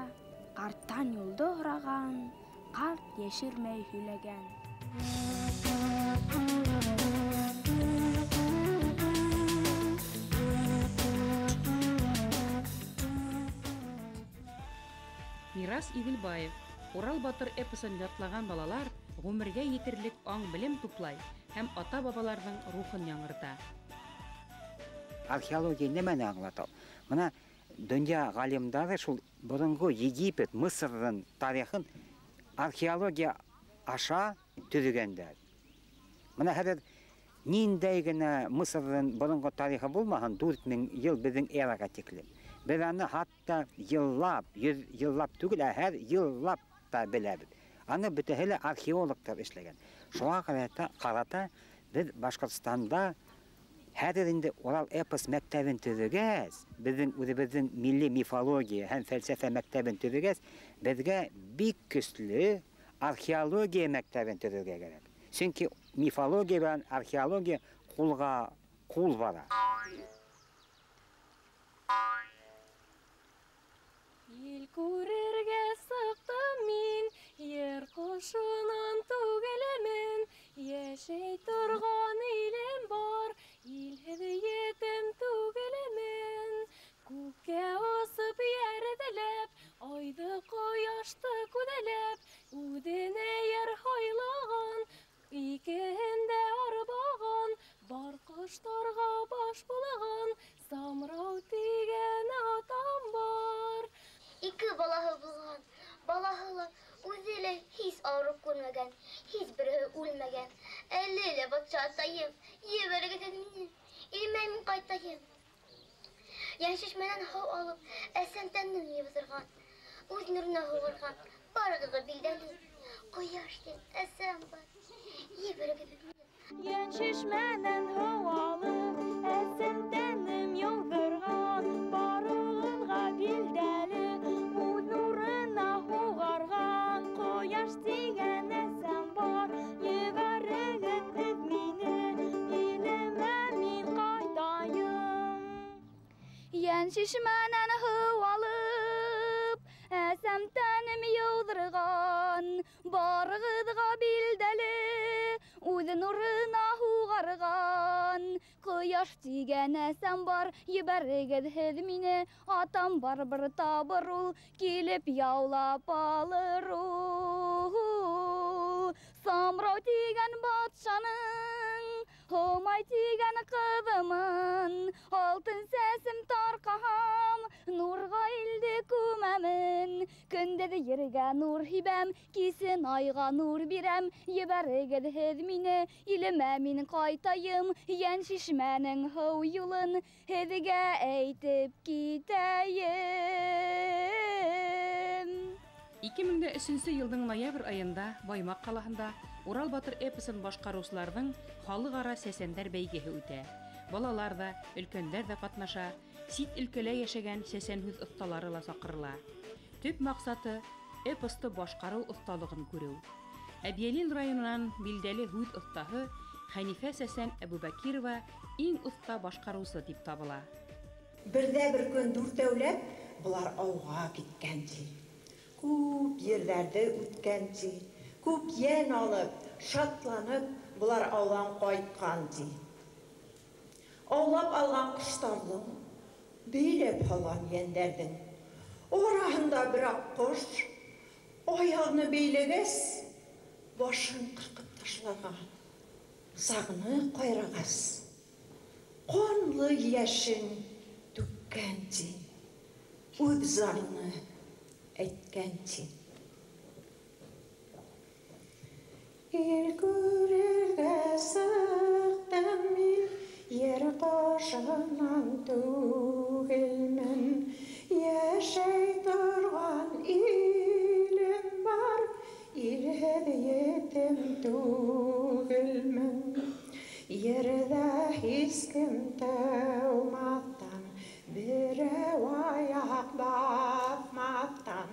ҡарттан юлды һораған, ҡарт йәшермәй һөйләгән. Мирас Иделбаев. Урал батыр эпосын ятлаған балалар ғүмергә етерлек аң-белем туплай һәм ата-бабаларҙың рухын яңырта. Археология нимәне аңлата? Мына донъя ғалимдары шул боронғо Египет, Мысырҙың тарихын археология аша төҙөгәндәр. Мына хәҙер ниндәй генә Мысырҙың боронғо тарихы булмаһын, 4000 йыл беҙҙең эраға тиклем. Беҙ аны хатта йыллап, йөҙ йыллап түгел, ә һәр йыллап та беләбеҙ. Аны бөтәһе лә археологтар эшләгән. Шуға ҡарата беҙ Башҡортостанда хәҙер инде Урал эпос мәктәбен төҙөгәс, беҙҙең үҙебеҙҙең милли мифология һәм фәлсәфә мәктәбен төҙөгәс, беҙгә бик көслө археология мәктәбен төҙөргә кәрәк. Сөнки мифология менән археология ҡулға ҡул бара. Ил күрергә сыҡтым мин, ер ҡошонан түгелмен, йәшәй торған илем бар, илһеҙ етем түгелмен. Күккә осоп йәрҙеләп, айҙы ҡояшты күҙәләп, үҙенә йыр һайлаған, икеһен дә арбаған, бар ҡоштарға баш булған, Самрау тигән атам бар. Ике балаһы булған, балаһы ла үҙе лә һис ауырып күрмәгән, һис береһе үлмәгән. Әле лә батша атайым, ебәрегеҙ мине, илемә мин ҡайтайым. Йәншишмәнән һыу алып, әсәм тәнен йыуҙырған, үҙ нурына һуғарған, барығыҙға билдәле. Ҡояш тиң, әсәм бар, ебәрегеҙ мине. Йәншишмәнән һыу алып, әсәм тәнем йыуҙырған, барығыҙға билдәле, үҙ нурына һуғарған, ҡояш тигән әсәм бар, ебәрегеҙ һеҙ мине, илемә мин ҡайтайым. Йәншишмәнән һыу алып, әсәм тәнем йыуҙырған, барығыҙға билдәле, үҙ нурына һуғарған, ҡояш тигән әсәм бар, ебәрегеҙ һеҙ мине, атам барыбер табыр ул, килеп яулап алыр ул. Самрау тигән батшаның Һомай тигән ҡыҙымын, алтын сәсем тарҡаһам, нурға илде күмәмен. Көндөҙ ергә нур һибәм, кисен айға нур бирәм, ебәрегеҙ һеҙ мине, илемә мин ҡайтайым, Йәншишмәнең һыу юлын һеҙгә әйтеп китәйем. 2003 йылдың ноябрь айында Баймаҡ ҡалаһында Урал батыр эпосын башҡарыусыларҙың халыҡ-ара сәсәндәр бәйгеһе үтә. Балалар ҙа, өлкәндәр ҙә ҡатнаша, сит өлкәлә йәшәгән сәсән һүҙ оҫталары ла саҡырыла. Төп маҡсаты эпосты башҡарыу оҫталығын күреү. Әбйәлил районынан билдәле һүҙ оҫтаһы Хәнифә Сәсән Әбүбәкирова иң оҫта башҡарыусы тип табыла. Берҙә бер көн дүртәүләп былар ауға киткән ти. Күп ерҙәрҙе үткән ти. Күп йән алып, шатланып, былар ауҙан ҡайтҡан ти. Аулап алған ҡоштарҙың, бәйләп һалған йәндәрҙең араһында бер аҡҡош аяғына бәйләгәс, башын ҡырҡып ташлаған, сағыны ҡайрағас, ҡанлы йәшен түккән ти, үҙ зарыны әйткән ти. Ил күрергә сыҡтым мин, ер башынан түгелмен. Йәшәй торған илем бар, илһеҙ етем түгелмен. Ерҙә һис кем тыумаҫтан, берәү аяҡ баҫмаҫтан,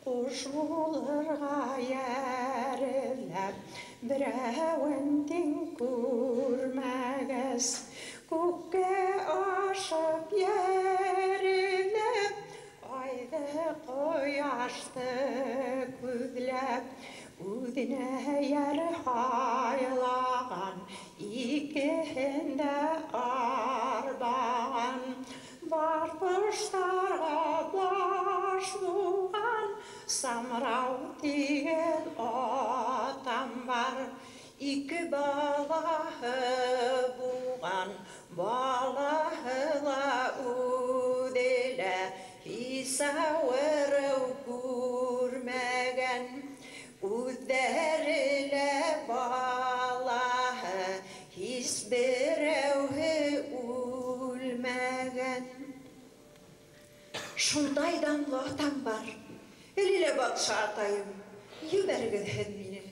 ҡош булырға йәрләп, берәүен тиң күрмәгәс, күккә ашып йәрләп, айҙы ҡояшты күҙләп, үҙенә йәр һайлаған, икеһен дә арбаған, бар ҡоштарға баш булған, Самрау тигән атам бар, ике балаһы булған, балаһы ла үҙе лә һис ауырыу күрмәгән, үҙҙәре лә балаһы һис берәүһе үлмәгән. Шундай данлы атам бар, әле лә батша атайым, ебәрегеҙ һеҙ мине,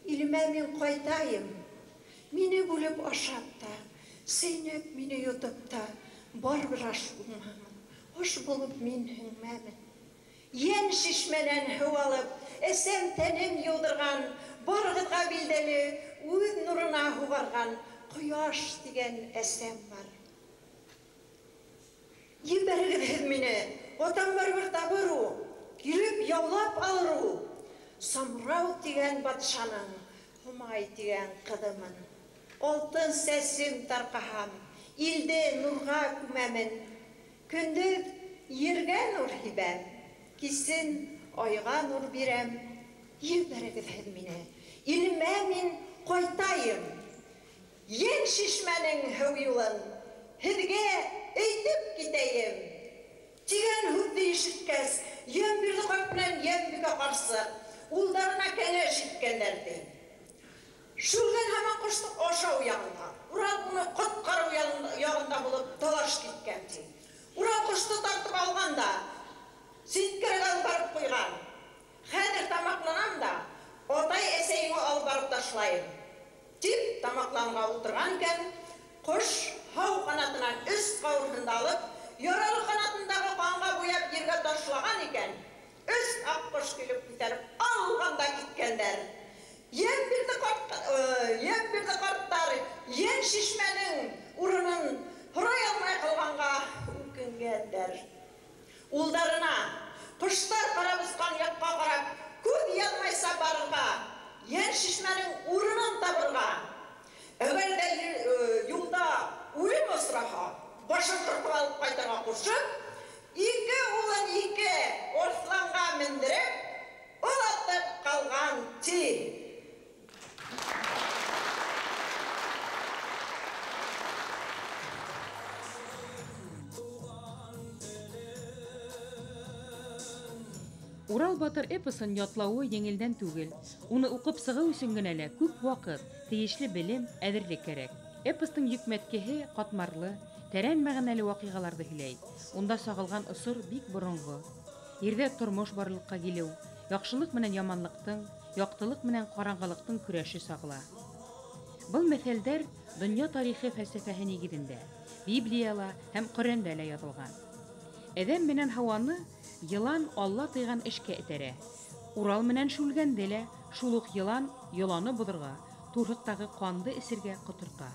илемә мин ҡайтайым. Мине бүлеп ашап та, сәйнәп мине йотоп та, барыбер аш булмамын, аш булып мин һеңмәмен. Йән шишмәнән һыу алып, әсәм тәнем йыуҙырған, барығыҙға билдәле үҙ нурына һуғарған ҡояш тигән әсәм бар. Ебәрегеҙ һеҙ мине, атам барыбер табыр ул, килеп яулап алыр ул. Самрау тигән батшаның Һомай тигән ҡыҙымын. Алтын сәсем тарҡаһам, илде нурға күмәмен. Көндөҙ ергә нур һибәм, кисен айға нур бирәм. Ебәрегеҙ һеҙ мине, илемә мин ҡайтайым. Йән шишмәнең һыу юлын һеҙгә әйтеп китәйем. Тигән һүҙҙе ишеткәс, Йәнбирҙе ҡарт менән Йәнбикә ҡарсыҡ улдарына кәңәш иткәндәр ти. Шүлгән һаман ҡошто ашау яғында, Урал уны ҡотҡарыу яғында булып талаш киткән ти. Урал ҡошто тартып алған да, ситкәрәк алып барып ҡуйған. Хәҙер тамаҡланам да, атай-әсәйеңә алып барып ташлайым, тип тамаҡланға ултырған икән, ҡош һау ҡанатынан өс ҡауырһынды алып, яралы ҡанатындағы ҡанға буяп ергә ташлаған икән, өс аҡ ҡош килеп күтәреп алған да киткәндәр. Йәнбирҙе ҡарттар йән шишмәнең урынын һорай алмай ҡалғанға үкенгәндәр. Улдарына ҡоштар ҡарап осҡан яҡҡа ҡарап күҙ ялмайса барырға, йән шишмәнең урынын табырға, әгәр ҙә юлда үлем осраһа, башын ҡырҡып алып ҡайтырға ҡушып, ике улын ике арыҫланға мендереп, оҙатып ҡалған ти. Урал батыр эпосын ятлауы еңелдән түгел. Уны уҡып сығыу өсөн генә лә күп ваҡыт, тейешле белем, әҙерлек кәрәк. Эпостың йөкмәткеһе ҡатмарлы, тәрән мәғәнәле ваҡиғаларҙы һөйләй. Унда сағылған осор бик боронғо. Ерҙә тормош барлыҡҡа килеү, яҡшылыҡ менән яманлыҡтың, яҡтылыҡ менән ҡараңғылыҡтың көрәше сағыла. Был мәҫәлдәр донъя тарихы фәлсәфәһе нигеҙендә, Библияла һәм Ҡөрьәндә лә яҙылған. Әҙәм менән Һауаны йылан Алла тыйған эшкә этәрә. Урал менән Шүлгәнде лә шул уҡ йылан йоланы боҙорға, турһыҡтағы ҡанды эсергә ҡоторта.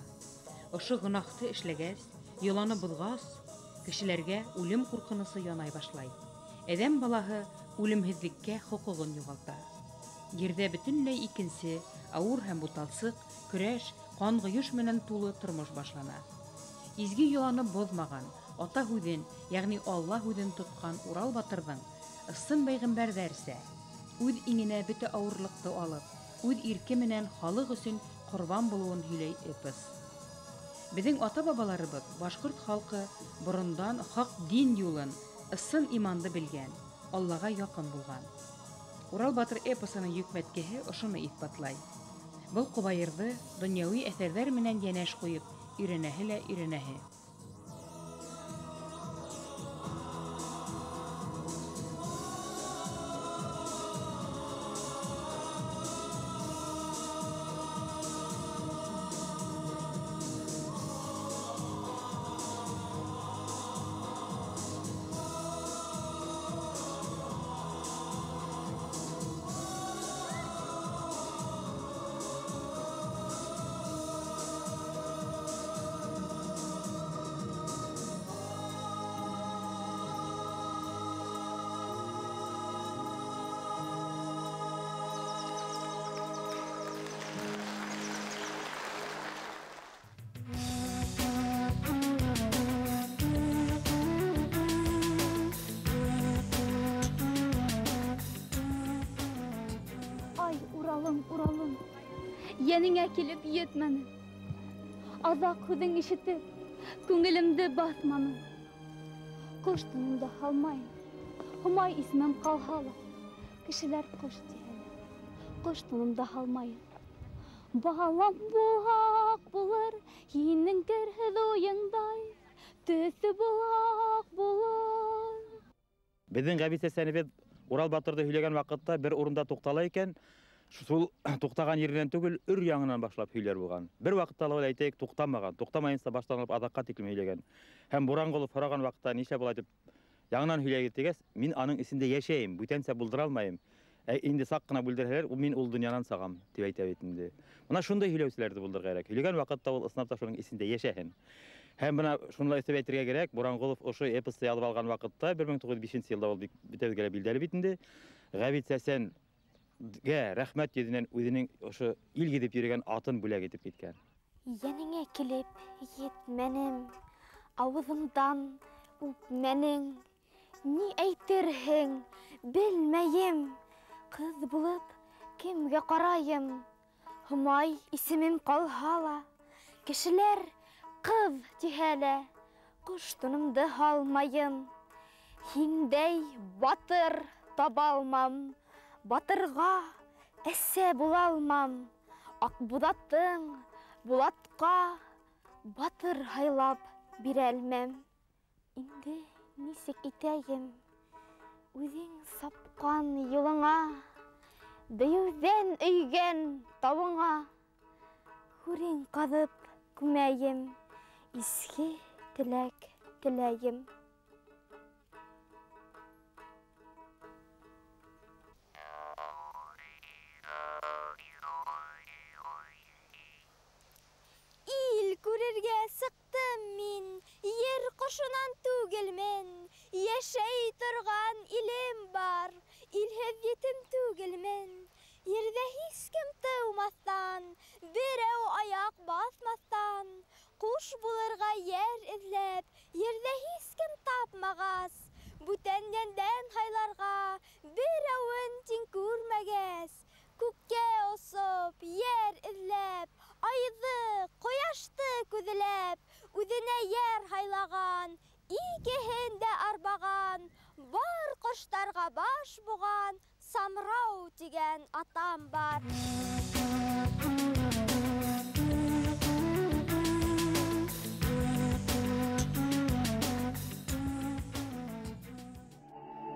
Ошо гонаһты эшләгәс, йоланы боҙғас, кешеләргә үлем ҡурҡынысы янай башлай. Әҙәм балаһы үлемһеҙлеккә хоҡуғын юғалта. Ерҙә бөтөнләй икенсе, ауыр һәм буталсыҡ, көрәш, ҡанғыйыш менән тулы тормош башлана. Изге йоланы боҙмаған, ата һүҙен, йәғни Алла һүҙен тотҡан Урал батырҙың ысын пәйғәмбәрҙәрсә үҙ иңенә бөтә ауырлыҡты алып, үҙ ирке менән халыҡ өсөн ҡорбан булыуын һөйләй эпос. Беҙҙең ата-бабаларыбыҙ, башҡорт халҡы борондан хаҡ дин юлын, ысын иманды белгән, Аллаға яҡын булған. Урал батыр эпосының йөкмәткеһе ошоно иҫбатлай. Был ҡобайырҙы донъяуи әҫәрҙәр менән йәнәш ҡуйып, өйрәнәһе лә өйрәнәһе. Йәнеңә килеп етмәнем. Аҙаҡ һүҙең ишетеп, күңелемде баҫманым. Ҡош тунымды һалмайым, Һомай исемем ҡалһа ла, кешеләр ҡош тиһә лә, ҡош тунымды һалмайым. Балам булһаҡ булыр, һинең керһеҙ уйыңдай, төҫө булаҡ булыр. Беҙҙең Ғәбит Сәсәнебеҙ Урал батырҙы һөйләгән ваҡытта бер урында туҡтала икән, шул туҡтаған еренән түгел, өр яңынан башлап һөйләр булған. Бер ваҡытта ла ул әйтәйек туҡтамаған, туҡтамайынса баштан алып аҙаҡҡа тиклем һөйләгән. Һәм Буранғолов һораған ваҡытта нишләп улай тип яңынан һөйләгеҙ тигәс, мин аның эсендә йәшәйем, бүтәнсә булдыра алмайым. Инде саҡ ҡына бүлдерһәләр, мин ул донъянан сағам, тип әйтә бит инде. Бына шундай һөйләүселәрҙе булдырырға кәрәк. Һөйләгән ваҡытта ул ысынлап та шуның эсендә йәшәһен. Һәм бына шуны ла өҫтәп әйтергә кәрәк, Буранғолов ошо эпосты яҙып алған ваҡытта, 1905 йылда ул бөтәбеҙгә лә билдәле бит инде. Ғәбит Сәсәнгә рәхмәт йөҙөнән үҙенең ошо ил гиҙеп йөрөгән атын бүләк итеп киткән. Йәнеңә килеп етмәнем, ауыҙыңдан үпмәнең. Ни әйтерһең, белмәйем. Ҡыҙ булып кемгә ҡарайым? Һомай исемем ҡалһа ла, кешеләр ҡыҙ тиһә лә, ҡош тунымды һалмайым. Һиндәй батыр таба алмам, батырға әсә була алмам. Аҡбуҙатың Булатҡа батыр һайлап бирәлмәм. Инде нисек итәйем? Үҙең сапҡан юлыңа, дейеүҙән өйгән тауыңа, күрең ҡаҙып күмәйем, изге теләк теләйем. Ил күрергә сыҡтым мин, ер ҡошонан түгелмен. Йәшәй торған илем бар, илһеҙ етем түгелмен. Ерҙә һис кем тыумаҫтан, берәү аяҡ баҫмаҫтан, ҡуш булырға йәр эҙләп, ерҙә һис кем тапмағас, бүтән йәндән һайларға берәүен тиң күрмәгәс, күккә осоп, йәр эҙләп, айҙы, ҡояшты күҙләп, үҙенә йәр һайлаған, икеһен дә арбаған, бар ҡоштарға баш буған, Самрау тигән атам бар.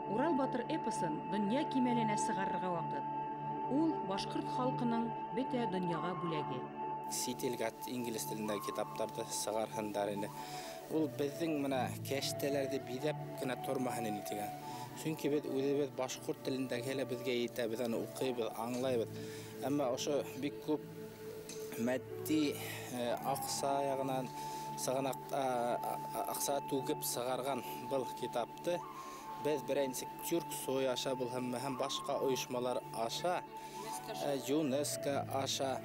Урал батыр эпосын донъя кимәленә сығарырға ваҡыт. Ул башҡорт халҡының бөтә донъяға бүләге. Сит илгә инглиз телендәге китаптарҙы сығарһындар ине. Ул беҙҙең мына кәштәләрҙе биҙәп кенә тормаһын ине тигән. Сөнки беҙ үҙебеҙ башҡорт телендәге лә беҙгә етә, беҙ аны уҡыйбыҙ, аңлайбыҙ. Әммә ошо бик күп матди аҡса яғынан сығанаҡ аҡса түгеп сығарған был китапты беҙ беренсе Тюрксой аша булһынмы һәм башҡа ойошмалар аша, ЮНЕСКО аша,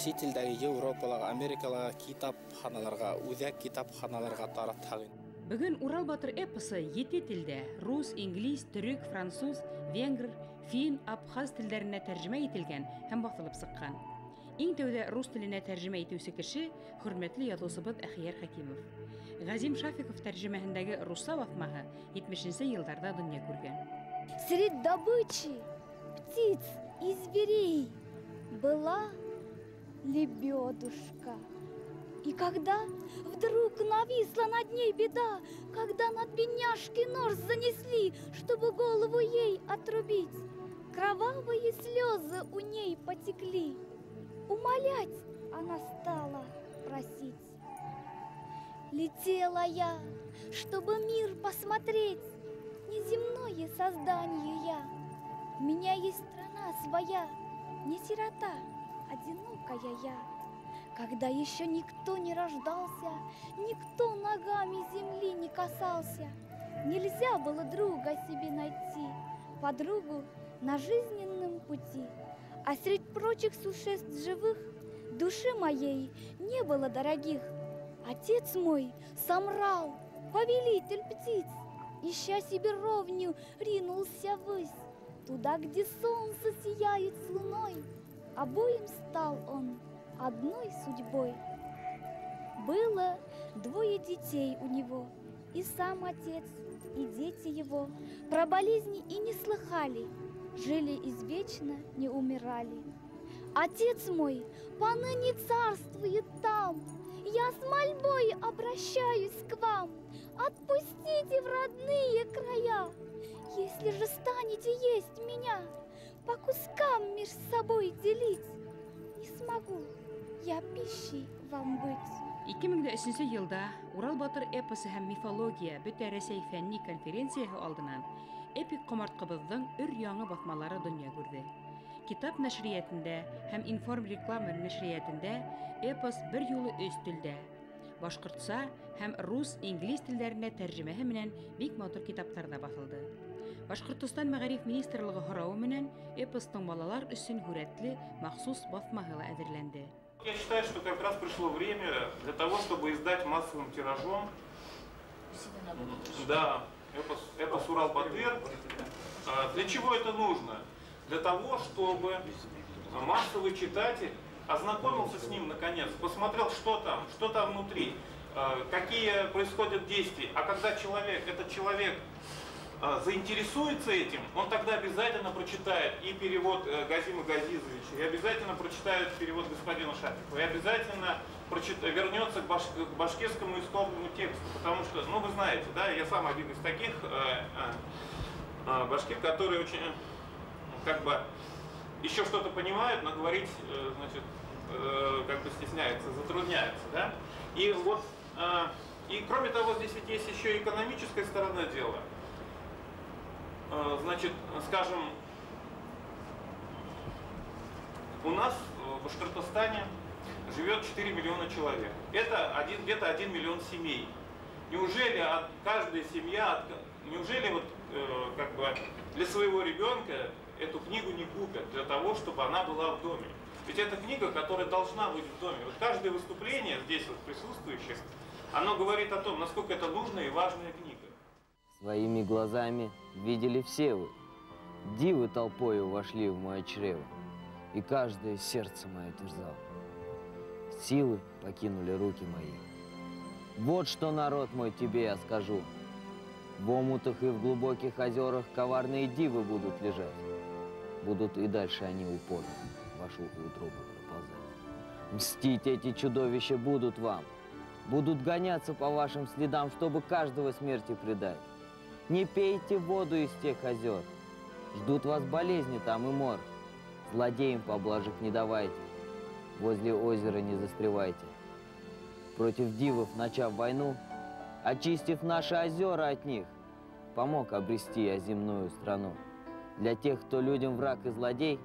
сит илдәге Европалағы, Америкалағы китапханаларға, үҙәк китапханаларға таратһаҡ. Бөгөн Урал батыр эпосы 7 телдә рус, инглиз, төрөк, француз, венгр, фин, абхаз телдәренә тәржемә ителгән һәм баҫылып сыҡҡан. Иң тәүҙә рус теленә тәржемә итеүсе кеше хөрмәтле яҙыусыбыҙ Әхиәр Хәкимов. Ғәзим Шафиков тәржемәһендәге русса баҫмаһы 70-нсе йылдарҙа донъя күргән. Среди добычи птиц и зверей была лебедушка. И когда вдруг нависла над ней беда, когда над бедняжкой нож занесли, чтобы голову ей отрубить, кровавые слезы у ней потекли. Умолять она стала просить. Летела я, чтобы мир посмотреть, неземное создание я. У меня есть страна своя, не сирота, одинокая я. Когда еще никто не рождался, никто ногами земли не касался, нельзя было друга себе найти, подругу на жизненном пути. А среди прочих существ живых души моей не было дорогих. Отец мой Самрал, повелитель птиц, ища себе ровню, ринулся ввысь, туда, где солнце сияет с луной, Обоим стал он одной судьбой. Было двое детей у него, и сам отец, и дети его про болезни и не слыхали, жили извечно, не умирали. Отец мой поныне царствует там, я с мольбой обращаюсь к вам, отпустите в родные края. Если же станете есть меня, по кускам меж собой делить, не смогу я пищей вам быть. 2003 йылда Урал батыр эпосы һәм мифология бөтә Рәсәй фәнни конференцияһы алдынан эпик ҡомартҡыбыҙҙың өр-яңы баҫмалары донъя күрҙе. Китап нәшриәтендә һәм информ реклама нәшриәтендә эпос бер юлы өс телдә башҡортса һәм рус, инглиз телдәренә тәржемәһе менән бик матур китаптарҙа баҫылды. Башҡортостан мәғариф министрлығы һорауы менән эпостың балалар өсөн һүрәтле махсус баҫмаһы ла әҙерләнде. Я считаю, что как раз пришло время для того, чтобы издать массовым тиражом, да, эпос Урал-Батыр. Для чего это нужно? Для того, чтобы массовый читатель ознакомился с ним наконец, посмотрел, что там внутри, какие происходят действия. А когда этот человек заинтересуется этим, он тогда обязательно прочитает и перевод Газима Газизовича, и обязательно прочитает перевод господина Шафикова, и обязательно вернется к башкирскому исконному тексту, потому что, ну вы знаете, да, я сам один из таких башкир, которые очень, как бы, еще что-то понимают, но говорить, значит, как бы стесняются, затрудняются, да. И вот, и кроме того, здесь ведь есть еще и экономическая сторона дела. Значит, скажем, у нас в Башкортостане живет 4 миллиона человек. Это где-то 1 миллион семей. Неужели каждая семья, неужели вот, как бы для своего ребенка эту книгу не купят для того, чтобы она была в доме? Ведь это книга, которая должна быть в доме. Вот каждое выступление здесь вот присутствующих, оно говорит о том, насколько это нужная и важная книга. Своими глазами видели все вы. Дивы толпою вошли в мое чрево, и каждое сердце мое терзало. Силы покинули руки мои. Вот что, народ мой, тебе я скажу. В омутах и в глубоких озерах коварные дивы будут лежать. Будут и дальше они упорно в вашу утробу проползать. Мстить эти чудовища будут вам. Будут гоняться по вашим следам, чтобы каждого смерти предать. Не пейте воду из тех озер. Ждут вас болезни там и мор. Злодеям поблажек не давайте. Возле озера не застревайте. Против дивов, начав войну, очистив наши озера от них, помог обрести я земную страну. Для тех, кто людям враг и злодей,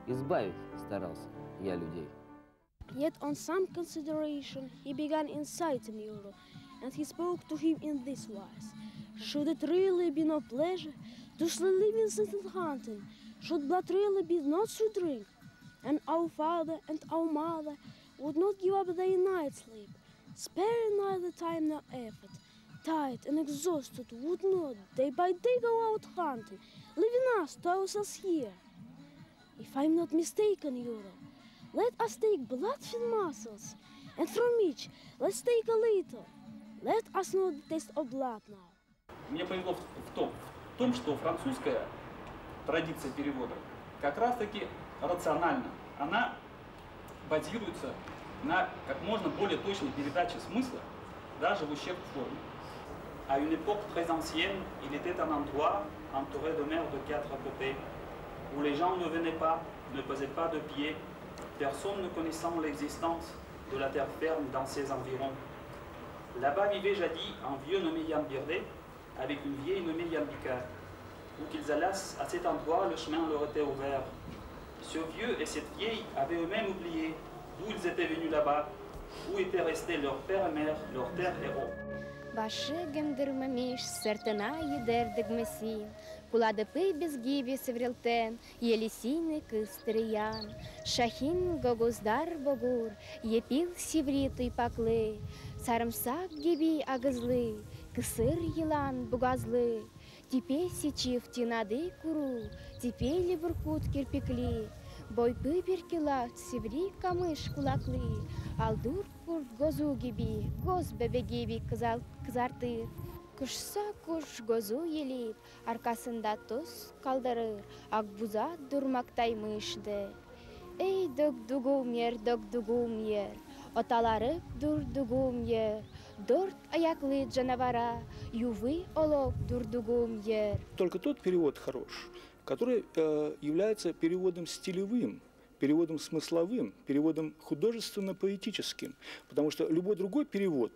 избавить старался я людей. Yet on some consideration he began inciting Ural, and he spoke to him in this wise. Should it really be no pleasure to slay living in hunting? Should blood really be not to drink? And our father and our mother would not give up their night sleep, sparing neither time nor effort. Tired and exhausted, would not day by day go out hunting, leaving us to ourselves here. If I'm not mistaken, Ural, let us take bloodfin mussels, and from each let's take a little. Let us know the taste of blood now. Мне повезло в том, что французская традиция перевода как раз-таки рациональна. Она базируется на как можно более точной передаче смысла, даже в ущерб форме. À une époque très ancienne, il était un endroit entouré de mer de quatre côtés, où les gens ne venaient pas, ne posaient pas de pied, personne ne connaissant l'existence de la terre ferme dans ses environs. Là-bas vivait jadis un vieux nommé Yambirdé, avec une vieille nommée Yambika. Où qu'ils allassent à cet endroit, le chemin leur était ouvert. Ce vieux et cette vieille avaient eux-mêmes oublié d'où ils étaient venus là-bas, où étaient restés leur père et mère, leur terre héros. Башы гемдірмемеш, сыртына едердігмесін, Куладыпы безгибе севрелтен, Елисины кыстыриян. Шахин гогуздар богур, Епил сивритый паклы, Сарымсак гиби агызлы, Кысыр йылан бугазлы. Типе сечив тинады куру, Типели буркут кирпикли, Boybu bir kila sivri kamış kulaklı, aldur kurt gözü gibi, göz bebe gibi kızartır. Kuşsa kuş gözü yelip, arkasında toz kaldırır, akbuza durmaktaymışdı. Ey döktüğüm yer, döktüğüm yer, otaları durduğum yer, dört ayaklı canavara yuvı olup durduğum yer. Только тот перевод хорош, который является переводом стилевым, переводом смысловым, переводом художественно-поэтическим. Потому что любой другой перевод,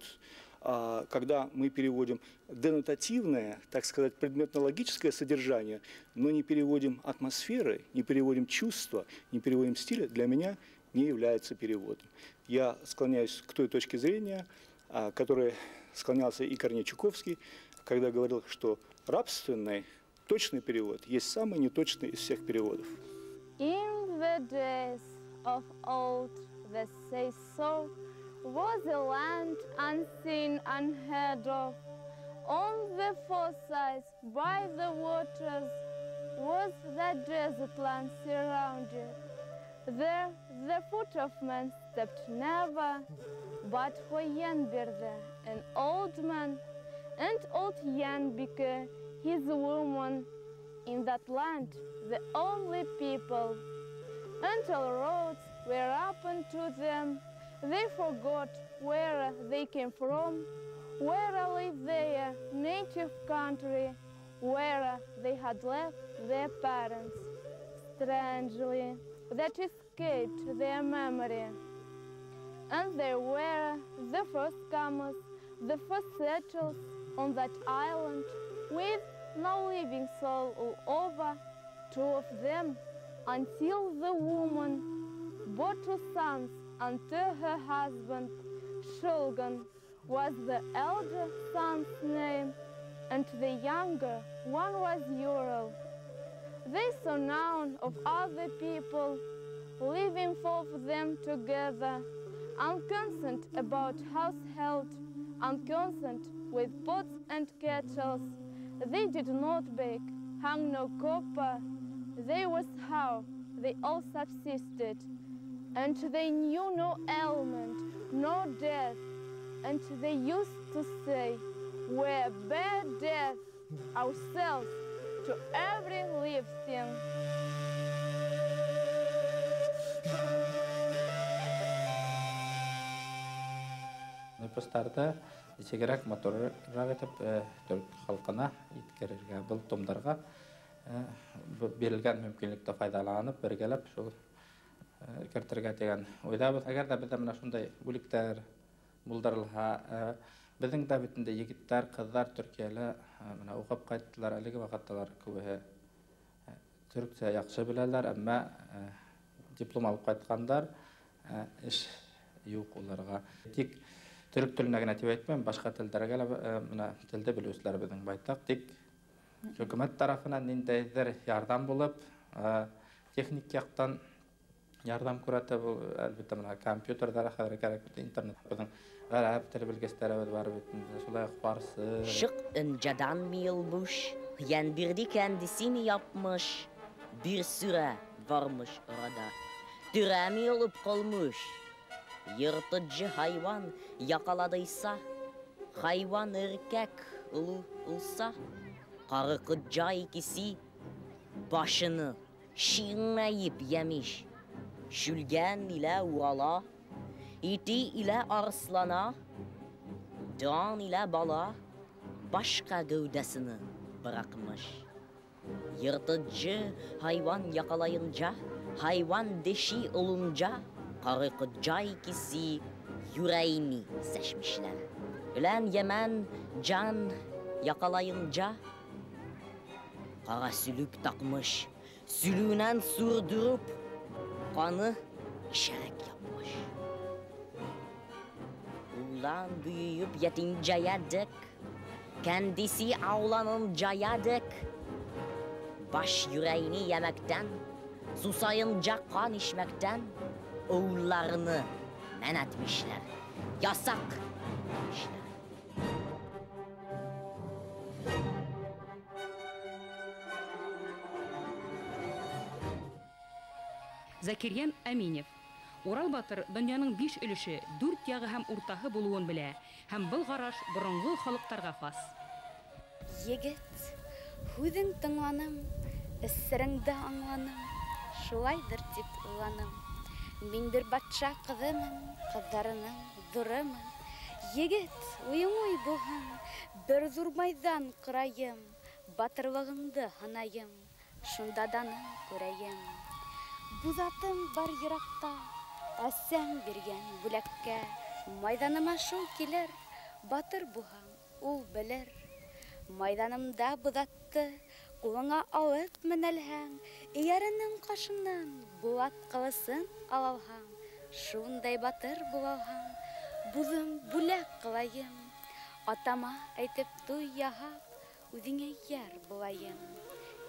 когда мы переводим денотативное, так сказать, предметно-логическое содержание, но не переводим атмосферы, не переводим чувства, не переводим стиля, для меня не является переводом. Я склоняюсь к той точке зрения, которой склонялся и Корней Чуковский, когда говорил, что рабственный точный перевод есть самый неточный из всех переводов. In the days of old, they say so, was a land unseen, unheard of. On the four sides, by the waters, was that desert land surrounded. There the foot of man stepped never, but for Yanbirde, an old man, and old Yanbike, his woman, in that land, the only people. Until roads were open to them, they forgot where they came from, where lived their native country, where they had left their parents. Strangely, that escaped their memory. And they were the first comers, the first settlers on that island, with no living soul all over, two of them, until the woman bore two sons unto her husband. Shulgan was the elder son's name, and the younger one was Ural. They saw none of other people, living for them together, unconcerned about household, unconcerned with pots and kettles. They did not bake, hung no copper. They was how they all subsisted, and they knew no ailment, no death, and they used to say, we bear death ourselves to every living thing. Эпостарҙы нисегерәк матурыраҡ итеп төрк халҡына еткерергә, был томдарға бирелгән мөмкинлекте файҙаланып, бергәләп шул кертергә тигән уйҙабыҙ. Әгәр ҙә беҙҙә мына шундай бүлектәр булдырылһа, беҙҙең дә бит инде егеттәр, ҡыҙҙар Төркиәлә мына уҡып ҡайттылар, әлеге ваҡытталар күбеһе төрксә яҡшы беләләр, әммә диплом алып ҡайтҡандар, эш юҡ уларға. Тик төрөк теленә генә тип әйтмәйем, башҡа телдәргә лә мына телде белеүселәр беҙҙең байтаҡ. Тик хөкүмәт тарафынан ниндәйҙер ярҙам булып, техник яҡтан ярҙам күрәтә, был әлбиттә мына компьютерҙар хәҙер кәрәк бит, интернет. Беҙҙең ғәрәп теле белгестәребеҙ бар бит инде, шулай уҡ фарсы. Şık incadan mıyılmış, Yenbirdi kendisini yapmış, bir süre varmış orada. Türe mi olup kalmış? Yırtıcı hayvan yakaladıysa, hayvan erkek olsa, karı koca ikisi başını çiğneyip yemiş. Şülgen ile Ural'a, iti ile arslana, dan ile bala, başka gövdesini bırakmış. Yırtıcı hayvan yakalayınca, hayvan dişi olunca, karı koca ikisi yüreğini seçmişler. Ölen yemen can yakalayınca, kara sülük takmış, sülüğünden sürdürüp kanı işerek yapmış. Ulan büyüyüp yetinceye dek, kendisi avlanıncaya dek, baş yüreğini yemekten, susayınca kan içmekten oğullarını men etmişler, yasak etmişler. Закирьян Әминев. Урал батыр донъяның 5 өлөшө, 4 яғы һәм уртаһы булыуын белә, һәм был ҡараш боронғо халыҡтарға хас. Егет, һүҙең тыңланым, эсереңде аңланым, шулайҙыр тип уйланым. Мин бер батша ҡыҙымын, ҡыҙҙарының ҙурымын. Егет, уйың уй булһын, бер ҙур майҙан ҡорайым, батырлығыңды һынайым, шунда даның күрәйем. Буҙатым бар йыраҡта, әсәң биргән бүләккә, майҙаныма шул килер, батыр булһаң, ул белер. Майҙанымда буҙатты ҡулыңа алып менәлһәң, эйәренең ҡашынан булат ҡылысын алалһаң, шундай батыр булалһаң, буҙым бүләк ҡылайым, атама әйтеп туй яһап, үҙеңә йәр булайым,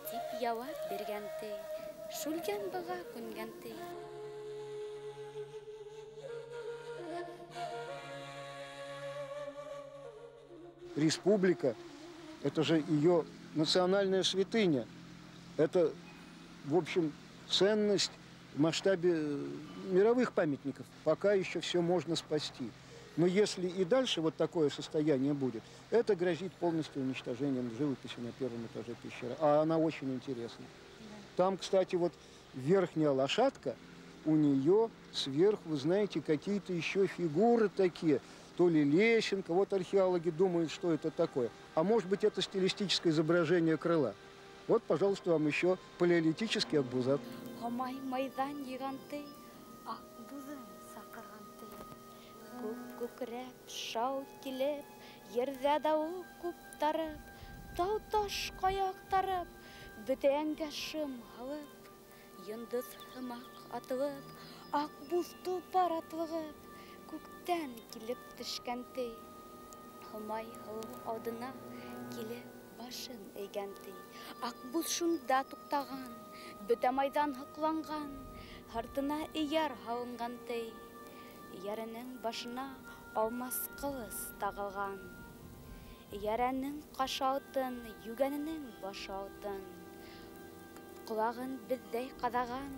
тип яуап биргән ти, Шүлгән быға күнгән ти. Республика – это же ее национальная святыня. Это, в общем, ценность в масштабе мировых памятников. Пока еще все можно спасти. Но если и дальше вот такое состояние будет, это грозит полностью уничтожением живописи на первом этаже пещеры. А она очень интересна. Там, кстати, вот верхняя лошадка, у нее сверху, вы знаете, какие-то еще фигуры такие. То ли лесенка, вот археологи думают, что это такое. А может быть, это стилистическое изображение крыла. Вот, пожалуйста, вам еще палеолитический акбузат. Һомай майҙан йыйған ти, аҡбуҙын саҡырған ти. Күк күкрәп, шау килеп, ерҙә дауыл ҡуптарып, тау-таш ҡая аҡтарып, бөтә йәнгә шым һалып, йондоҙ һымаҡ атылып, аҡбуҙ толпар атлығып, күктән килеп төшкән ти. Һомай һылыу алдына килеп башын эйгән ти. Аҡбуҙ шунда туҡтаған, бөтә майҙан һоҡланған, һыртына эйәр һалынған ти. Эйәренең башына алмас ҡылыс тағылған. Эйәренең ҡашы алтын, йүгәненең башы алтын. Ҡолағын беҙҙәй ҡаҙаған,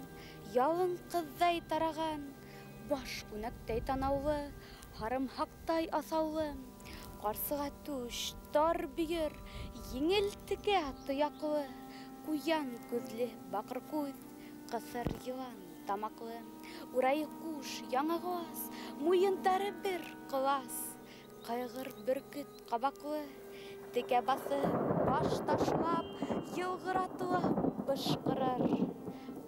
ялын ҡыҙҙай тараған, баш күнәктәй танаулы, һарымһаҡтай аҫаулы, ҡарсыға түш, тар бөйөр, еңел текә тояҡлы, ҡуян күҙле баҡыр күҙ, ҡыҫыр йылан тамаҡлы, урайы ҡуш, яңағы ас, муйындары бер ҡолас, ҡайғыр бөркөт ҡабаҡлы, текә баҫып, баш ташлап, йылғыратлап бышҡырыр,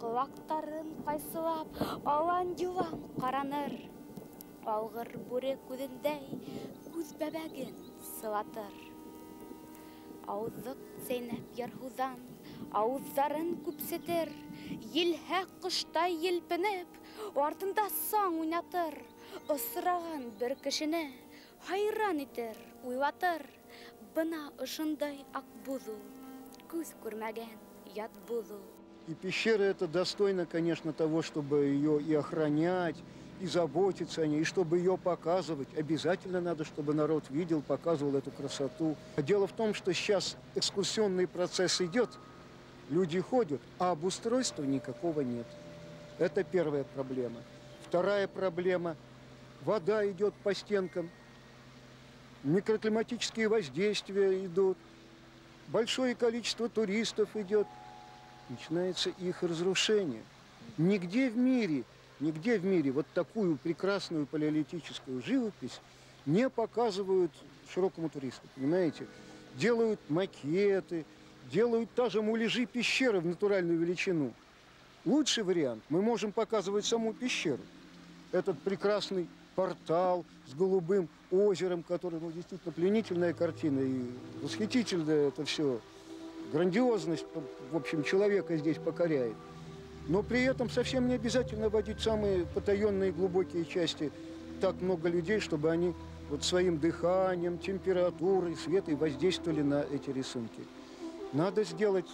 ҡолаҡтарын ҡайсылап, алан-йолан ҡараныр, алғыр бүре күҙендәй күҙ бәбәген сылатыр. Ауыҙлыҡ сәйнәп ярһыуҙан, ауыҙҙарын күпсетер, елһә ҡоштай елпенеп, артында саң уйнатыр, осраған бер кешене хайран итер, уйлатыр. Бына ошондай аҡбуҙ ул, күҙ күрмәгән ят буҙ ул. И пещера эта достойна, конечно, того, чтобы ее и охранять, и заботиться о ней, и чтобы ее показывать. Обязательно надо, чтобы народ видел, показывал эту красоту. Дело в том, что сейчас экскурсионный процесс идет, люди ходят, а обустройства никакого нет. Это первая проблема. Вторая проблема – вода идет по стенкам, микроклиматические воздействия идут, большое количество туристов идет. Начинается их разрушение. Нигде в мире вот такую прекрасную палеолитическую живопись не показывают широкому туристу, понимаете? Делают макеты, делают даже муляжи пещеры в натуральную величину. Лучший вариант – мы можем показывать саму пещеру. Этот прекрасный портал с голубым озером, который, ну, действительно пленительная картина и восхитительное это все. Грандиозность, в общем, человека здесь покоряет. Но при этом совсем не обязательно водить самые потаенные глубокие части. Так много людей, чтобы они вот своим дыханием, температурой, светом воздействовали на эти рисунки. Надо сделать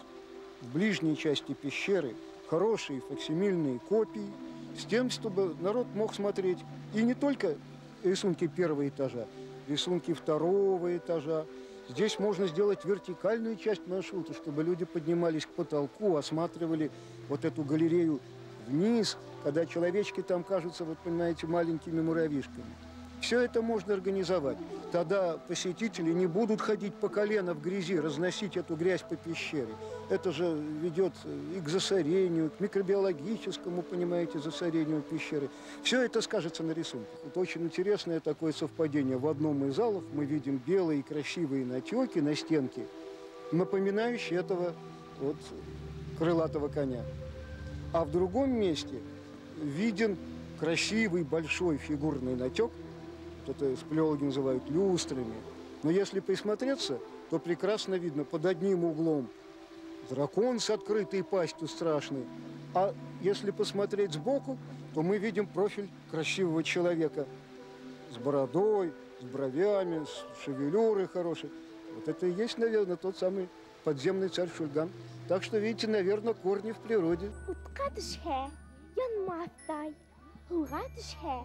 в ближней части пещеры хорошие факсимильные копии, с тем, чтобы народ мог смотреть и не только рисунки первого этажа, рисунки второго этажа. Здесь можно сделать вертикальную часть маршрута, чтобы люди поднимались к потолку, осматривали вот эту галерею вниз. когда человечки там кажутся, вот понимаете, маленькими муравьишками. Все это можно организовать. Тогда посетители не будут ходить по колено в грязи, разносить эту грязь по пещере. Это же ведет и к засорению, к микробиологическому, понимаете, засорению пещеры. Все это скажется на рисунках. Вот очень интересное такое совпадение. В одном из залов мы видим белые красивые натеки на стенке, напоминающие этого вот крылатого коня. А в другом месте виден красивый большой фигурный натек. Это спелеологи называют люстрами. Но если присмотреться, то прекрасно видно под одним углом дракон с открытой пастью страшный. А если посмотреть сбоку, то мы видим профиль красивого человека с бородой, с бровями, с шевелюрой хорошей. Вот это и есть, наверное, тот самый подземный царь Шульган. Так что, видите, наверное, корни в природе. Утҡа төшһә, янмаҫтай, һыуға төшһә,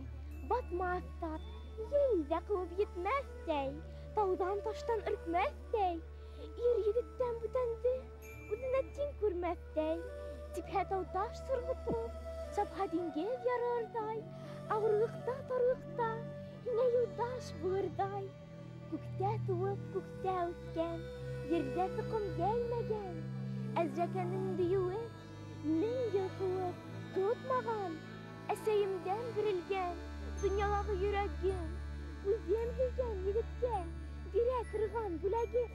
батмаҫтай, ел дә ҡыуып етмәҫтәй, тауҙан таштан өркмәҫтәй, ир егеттән бүтәнде үҙенә тиң күрмәҫтәй, типһә тау таш сырғытып, сапһа диңгеҙ ярырҙай, ауырлыҡта тарлыҡта һиңә юлдаш булырҙай, күктә тыуып, күктә үҫкән, ерҙә тоҡом йәлмәгән, Әзрәкәнең дөйөүе мең йыл ҡыуып тотмаған, әсәйемдән бирелгән донъялағы йөрәгем, үҙем һөйгән егеткә бирә торған бүләгем.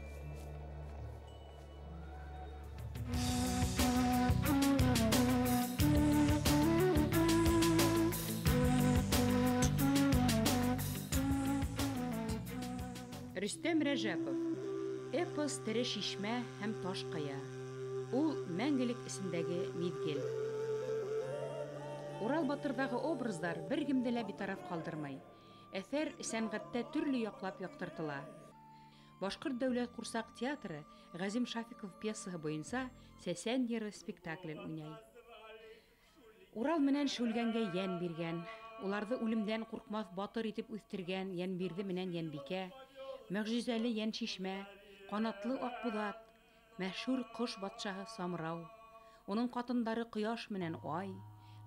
Рөстәм Рәжәпов. Эпос тере шишмә һәм таш ҡая. Ул мәңгелек эсендәге миҙгел. Урал батырҙағы образдар бер кемде лә битараф ҡалдырмай. Әҫәр сәнғәттә төрлө яҡлап яҡтыртыла. Башҡорт дәүләт ҡурсаҡ театры Ғәзим Шафиков пьесаһы буйынса Сәсән йыры спектаклен уйнай. Урал менән Шүлгәнгә йән биргән, уларҙы үлемдән ҡурҡмаҫ батыр итеп үҫтергән Йәнбирҙе менән Йәнбикә, мөғжизәле Йәншишмә, ҡанатлы Аҡбуҙат, мәшһүр ҡош батшаһы Самрау, уның ҡатындары Ҡояш менән Ай,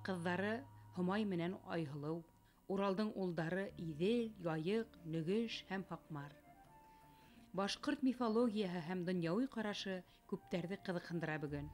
ҡыҙҙары Һомай менән Айһылыу, Уралдың улдары Иҙел, Яйыҡ, Нөгөш һәм Һаҡмар. Башҡорт мифологияһы һәм донъяуи ҡарашы күптәрҙе ҡыҙыҡһындыра бөгөн.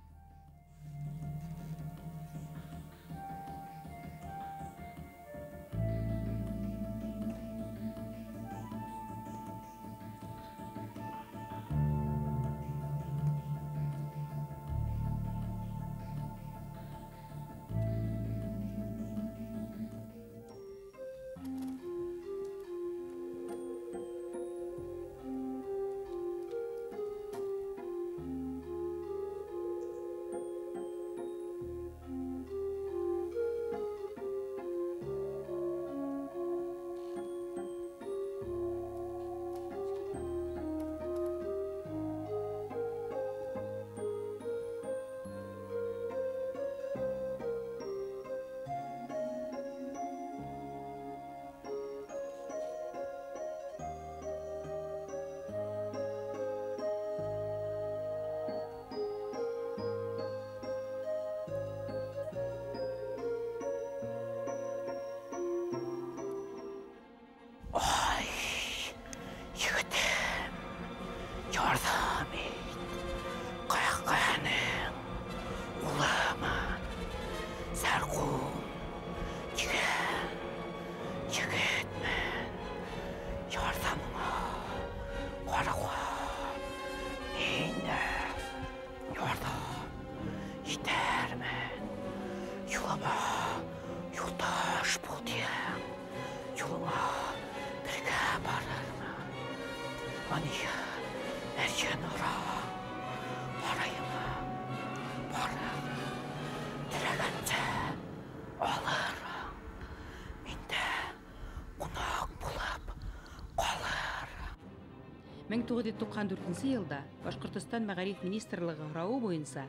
Мең туғыҙ йөҙ туҡһан дүртенсе йылда Башҡортостан Мәғариф министрлығы һорауы буйынса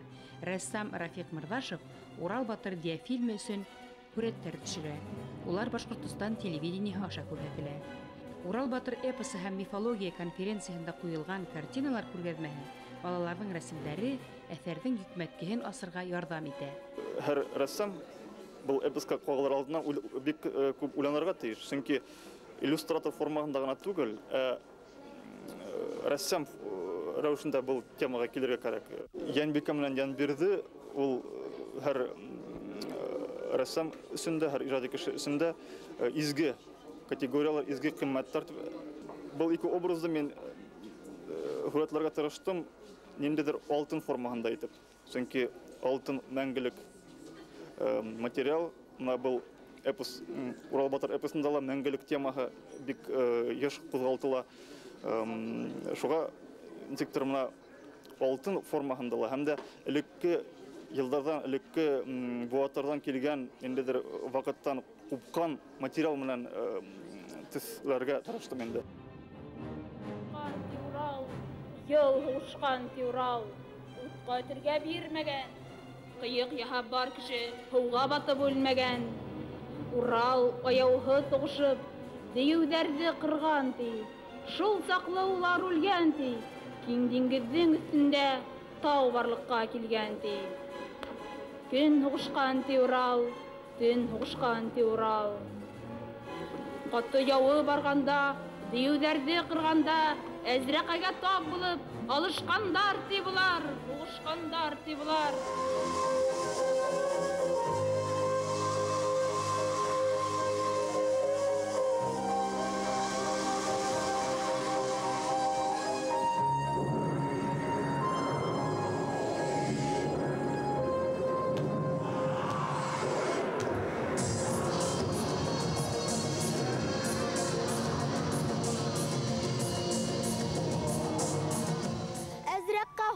рәссам Рафиҡ Мырҙашев Урал батыр диафильмы өсөн һүрәттәр төшөрә. Улар Башҡортостан телевидениеһы аша күрһәтелә. Урал батыр эпосы һәм мифология конференцияһында ҡуйылған картиналар күргәҙмәһе балаларҙың рәсемдәре әҫәрҙең йөкмәткеһен асырға ярҙам итә. Һәр рәссам Был эпосҡа ҡағылыр алдынан бик күп уйланырға тейеш. Сөнки иллюстратор формаһында ғына түгел, ә рәссам рәүешендә был темаға килергә кәрәк. Йәнбикә менән Йәнбирҙе ул һәр рәссам өсөн дә, һәр ижади кеше өсөн дә изге категориялар, изге ҡиммәттәр. Был ике образды мин һүрәтләргә тырыштым, ниндәйҙер алтын формаһында итеп. Сөнки алтын мәңгелек материал. Мына был эпос, Урал батыр эпосында ла мәңгелек темаһы бик йыш ҡуҙғалтыла. Шуға нисектер мына алтын формаһында ла һәм дә элекке йылдарҙан, элекке быуаттарҙан килгән ниндәйҙер ваҡыттан ҡупҡан материал менән төҫләргә тырыштым инде. Йыл һуғышҡан ти Урал, утҡа өтөргә бирмәгән, ҡыйыҡ яһап бар кеше һыуға батып үлмәгән. Урал аяуһыҙ һуғышып, дейеүҙәрҙе ҡырған ти, шул саҡлы улар үлгән ти, киң диңгеҙҙең өҫтөндә тау барлыҡҡа килгән ти. Көн һуғышҡан ти Урал, төн һуғышҡан ти Урал. Ҡаты яуы барғанда, дейеүҙәрҙе ҡырғанда, Әзрәҡәгә тап булып, алышҡандар ти былар, һуғышҡандар ти былар.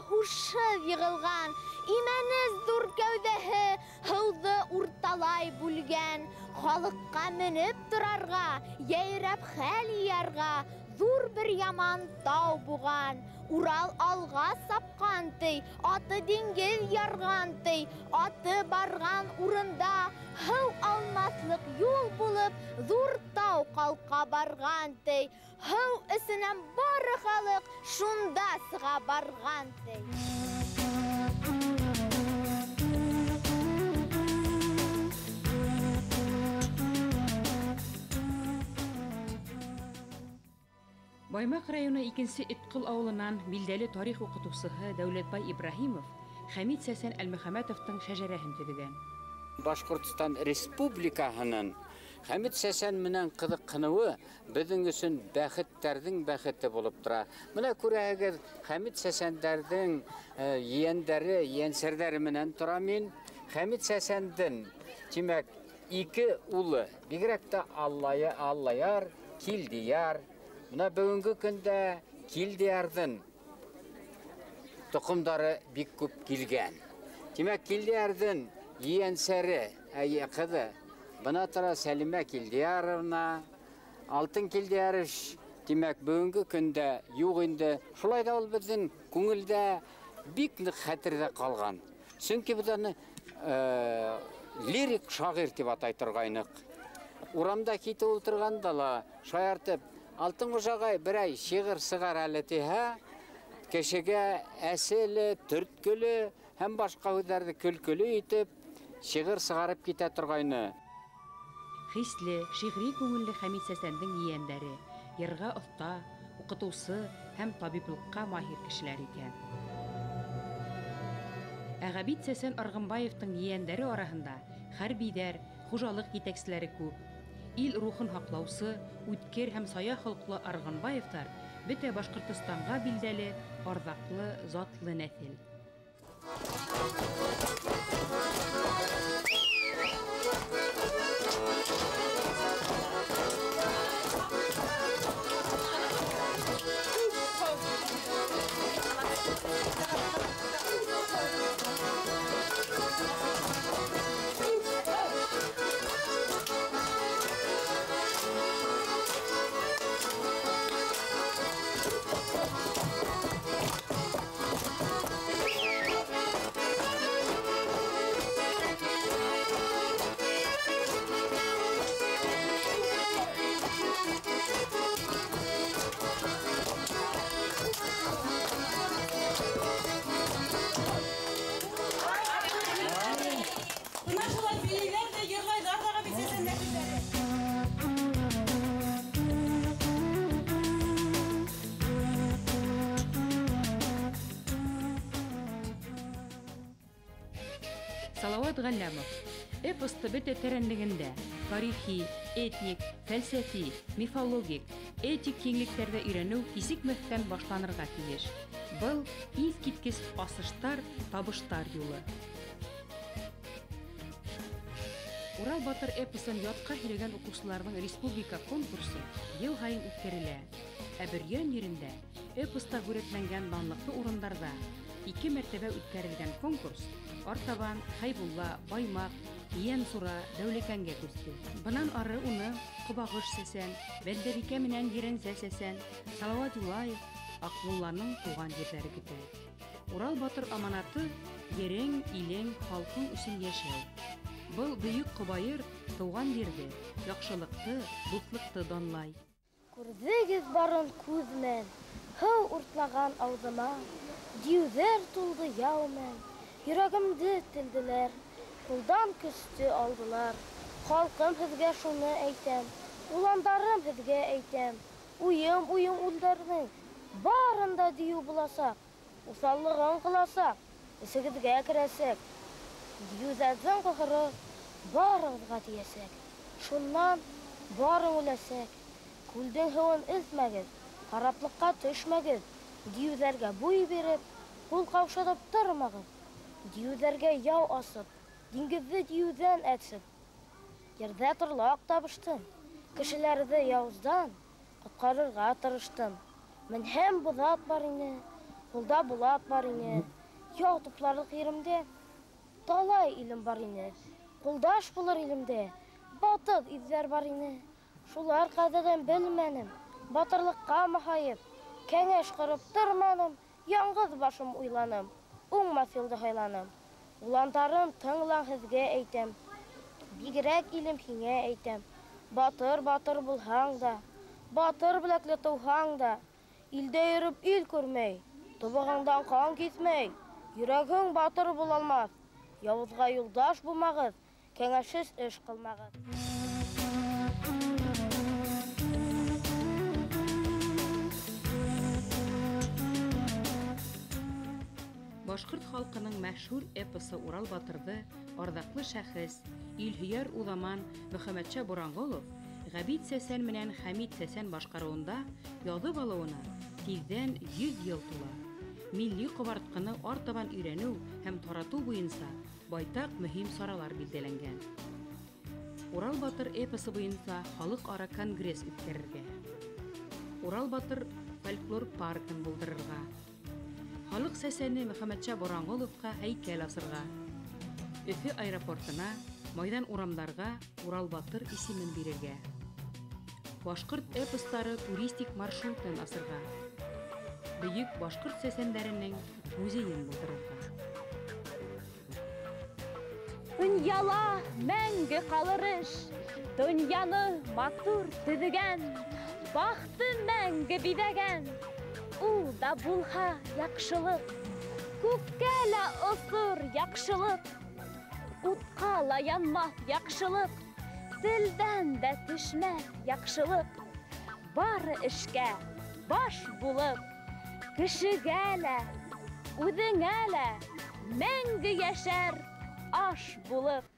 Һушһыҙ йығылған, имәнес ҙур кәүҙәһе һыуҙы урталай бүлгән, халыҡҡа менеп торарға, йәйрәп хәл йыярға ҙур бер яман тау буған. Урал алға сапҡан ти, аты диңгеҙ ярған ти, аты барған урында һыу алмаҫлыҡ юл булып, ҙур тау ҡалҡа барған ти. Һыу эсенән бары халыҡ шунда сыға барған ти. Баймаҡ районы икенсе Этҡол ауылынан билдәле тарих уҡытыусыһы Дәүләтбай Ибраһимов Хәмит Сәсән Әлмөхәмәтовтың шәжәрәһен төҙөгән. Башҡортостан Республикаһының Хәмит Сәсән менән ҡыҙыҡһыныуы беҙҙең өсөн бәхеттәрҙең бәхете булып тора. Мына күрәһегеҙ, Хәмит Сәсәндәрҙең ейәндәре, ейәнсәрҙәре менән тора мин. Хәмит Сәсәндең, тимәк, ике улы, бигерәк тә Аллаяр, Килдияр. Мына бөгөнгө көндә Килдиярҙың тоҡомдары бик күп килгән. Тимәк, Килдиярҙың ейәнсәре, ҡыҙы бына тора Сәлимә Килдияровна, Алтын Килдиярович, тимәк, бөгөнгө көндә юҡ инде. Шулай ҙа ул беҙҙең күңелдә бик ныҡ хәтерҙә ҡалған. Сөнки беҙ уны лирик шағир тип атай торғайныҡ. Урамда китеп ултырғанда ла шаяртып, Алтын Ҡожағай берәй шиғыр сығар әле тиһә, кешегә әселе, төрткөлө һәм башҡа һүҙҙәрҙе көлкөлө итеп шиғыр сығарып китә торғайны. Хисле, шиғри күңелле Хәмит Сәсәндең ейәндәре йырға оҫта, уҡытыусы һәм табиплыҡҡа маһир кешеләр икән. Ә Ғәбит Сәсән Арғынбаевтың ейәндәре араһында хәрбиҙәр, хужалыҡ етәкселәре күп. Ил рухын һаҡлаусы, үткер һәм сая холҡло Арғынбаевтар бөтә Башҡортостанға билдәле, арҙаҡлы, затлы нәҫел. Салават Галлямов эпосты бөтә тәрәнлегендә тарихи, этник, фәлсәфи, мифологик, этик киңлектәрҙә өйрәнеү кисекмәҫтән башланырға тейеш. Был иҫ киткес асыштар, табыштар юлы. Урал батыр эпосын ятҡа һөйләгән уҡыусыларҙың республика конкурсы йыл һайын үткәрелә. Ә Бөрйән ерендә эпоста һүрәтләнгән данлыҡлы урындарҙа 2 мәртәбә үткәрелгән конкурс артабан Хәйбулла, Баймаҡ, Ейәнсура, Дәүләкәнгә күсте. Бынан ары уны Ҡобағыш сәсән, Бәндәбикә менән Ерәнсә сәсән, Салауат Юлаев, Аҡмулланың туған ерҙәре көтә. Урал батыр аманаты ерең, илең, халҡың өсөн йәшәү. Был бөйөк ҡобайыр тыуған ерҙе, яҡшылыҡты, дуҫлыҡты данлай. Күрҙегеҙ барын күҙ менән, һыу уртлаған ауыҙыма, диүҙәр тулды яу менән, йөрәгемде телделәр, ҡулдан көстө алдылар. Халҡым һеҙгә шуны әйтәм, уландарым һеҙгә әйтәм, уйым уйым үлдәрҙең, барын да дейеү буласаҡ, уҫаллығын ҡыласаҡ, эсегеҙгә керәсәк. Дейеүҙәрҙең ҡаһары барығыҙға тейәсәк, шунан бары үләсәк. Күлдең һыуын эсмәгеҙ, хараплыҡҡа төшмәгеҙ, дейеүҙәргә буй биреп, ҡул ҡаушатып тормағыҙ. Дейеүҙәргә яу асып, диңгеҙҙе дейеүҙән әсеп, ерҙә торлаҡ табыштым, кешеләрҙе яуыздан ҡотҡарырға тырыштым. Менһәм боҙат бар ине, ҡулда булат бар ине, яу тупларлыҡ еремдә талай илем бар ине, ҡулдаш булыр илемдә батыр ирҙәр бар ине. Шулар ҡәҙерен белмәнем, батырлыҡҡа маһайып, кәңәш ҡороп торманым, яңғыҙ башым уйланым, уңмаҫ юлды һайланым. Уландарым тыңлаң һеҙгә әйтәм, бигерәк илем һиңә әйтәм. Батыр батыр булһаң да, батыр беләкле тыуһаң да, илдә йөрөп ил күрмәй, тубығыңдан ҡан киҫмәй, йөрәгең батыр була алмаҫ. Яуыҙға юлдаш булмағыҙ, кәңәшһеҙ эш ҡылмағыҙ. Башҡорт халҡының мәшһүр эпосы Урал батырҙы арҙаҡлы шәхес, илһөйәр уҙаман Мөхәммәтша Буранғолов Ғәбит сәсән менән Хәмит сәсән башҡарыуында яҙып алыуына тиҙҙән 100 йыл тула. Милли ҡобартҡыны артабан өйрәнеү һәм таратыу буйынса байтаҡ мөһим саралар билдәләнгән. Урал батыр эпосы буйынса халыҡ-ара конгресс үткәрергә. Урал батыр фольклор паркын булдырырға. Халыҡ сәсәне Мөхәммәтша Буранғоловҡа һәйкәл асырға. Өфө аэропортына, майҙан урамдарға Урал батыр исемен бирергә. Башҡорт эпостары туристик маршрутын асырға. Бөйөк башҡорт сәсәндәренең музейын булдырырға. Донъяла мәңге ҡалыр эш, донъяны матур төҙөгән, бахты мәңге биҙәгән. Ул да булһа яҡшылыҡ, күккә лә осор яҡшылыҡ, утҡа ла янмаҫ яҡшылыҡ, телдән дә төшмәҫ яҡшылыҡ. Бары эшкә баш булып, кешегә лә, үҙеңә лә мәңге йәшәр аш булып.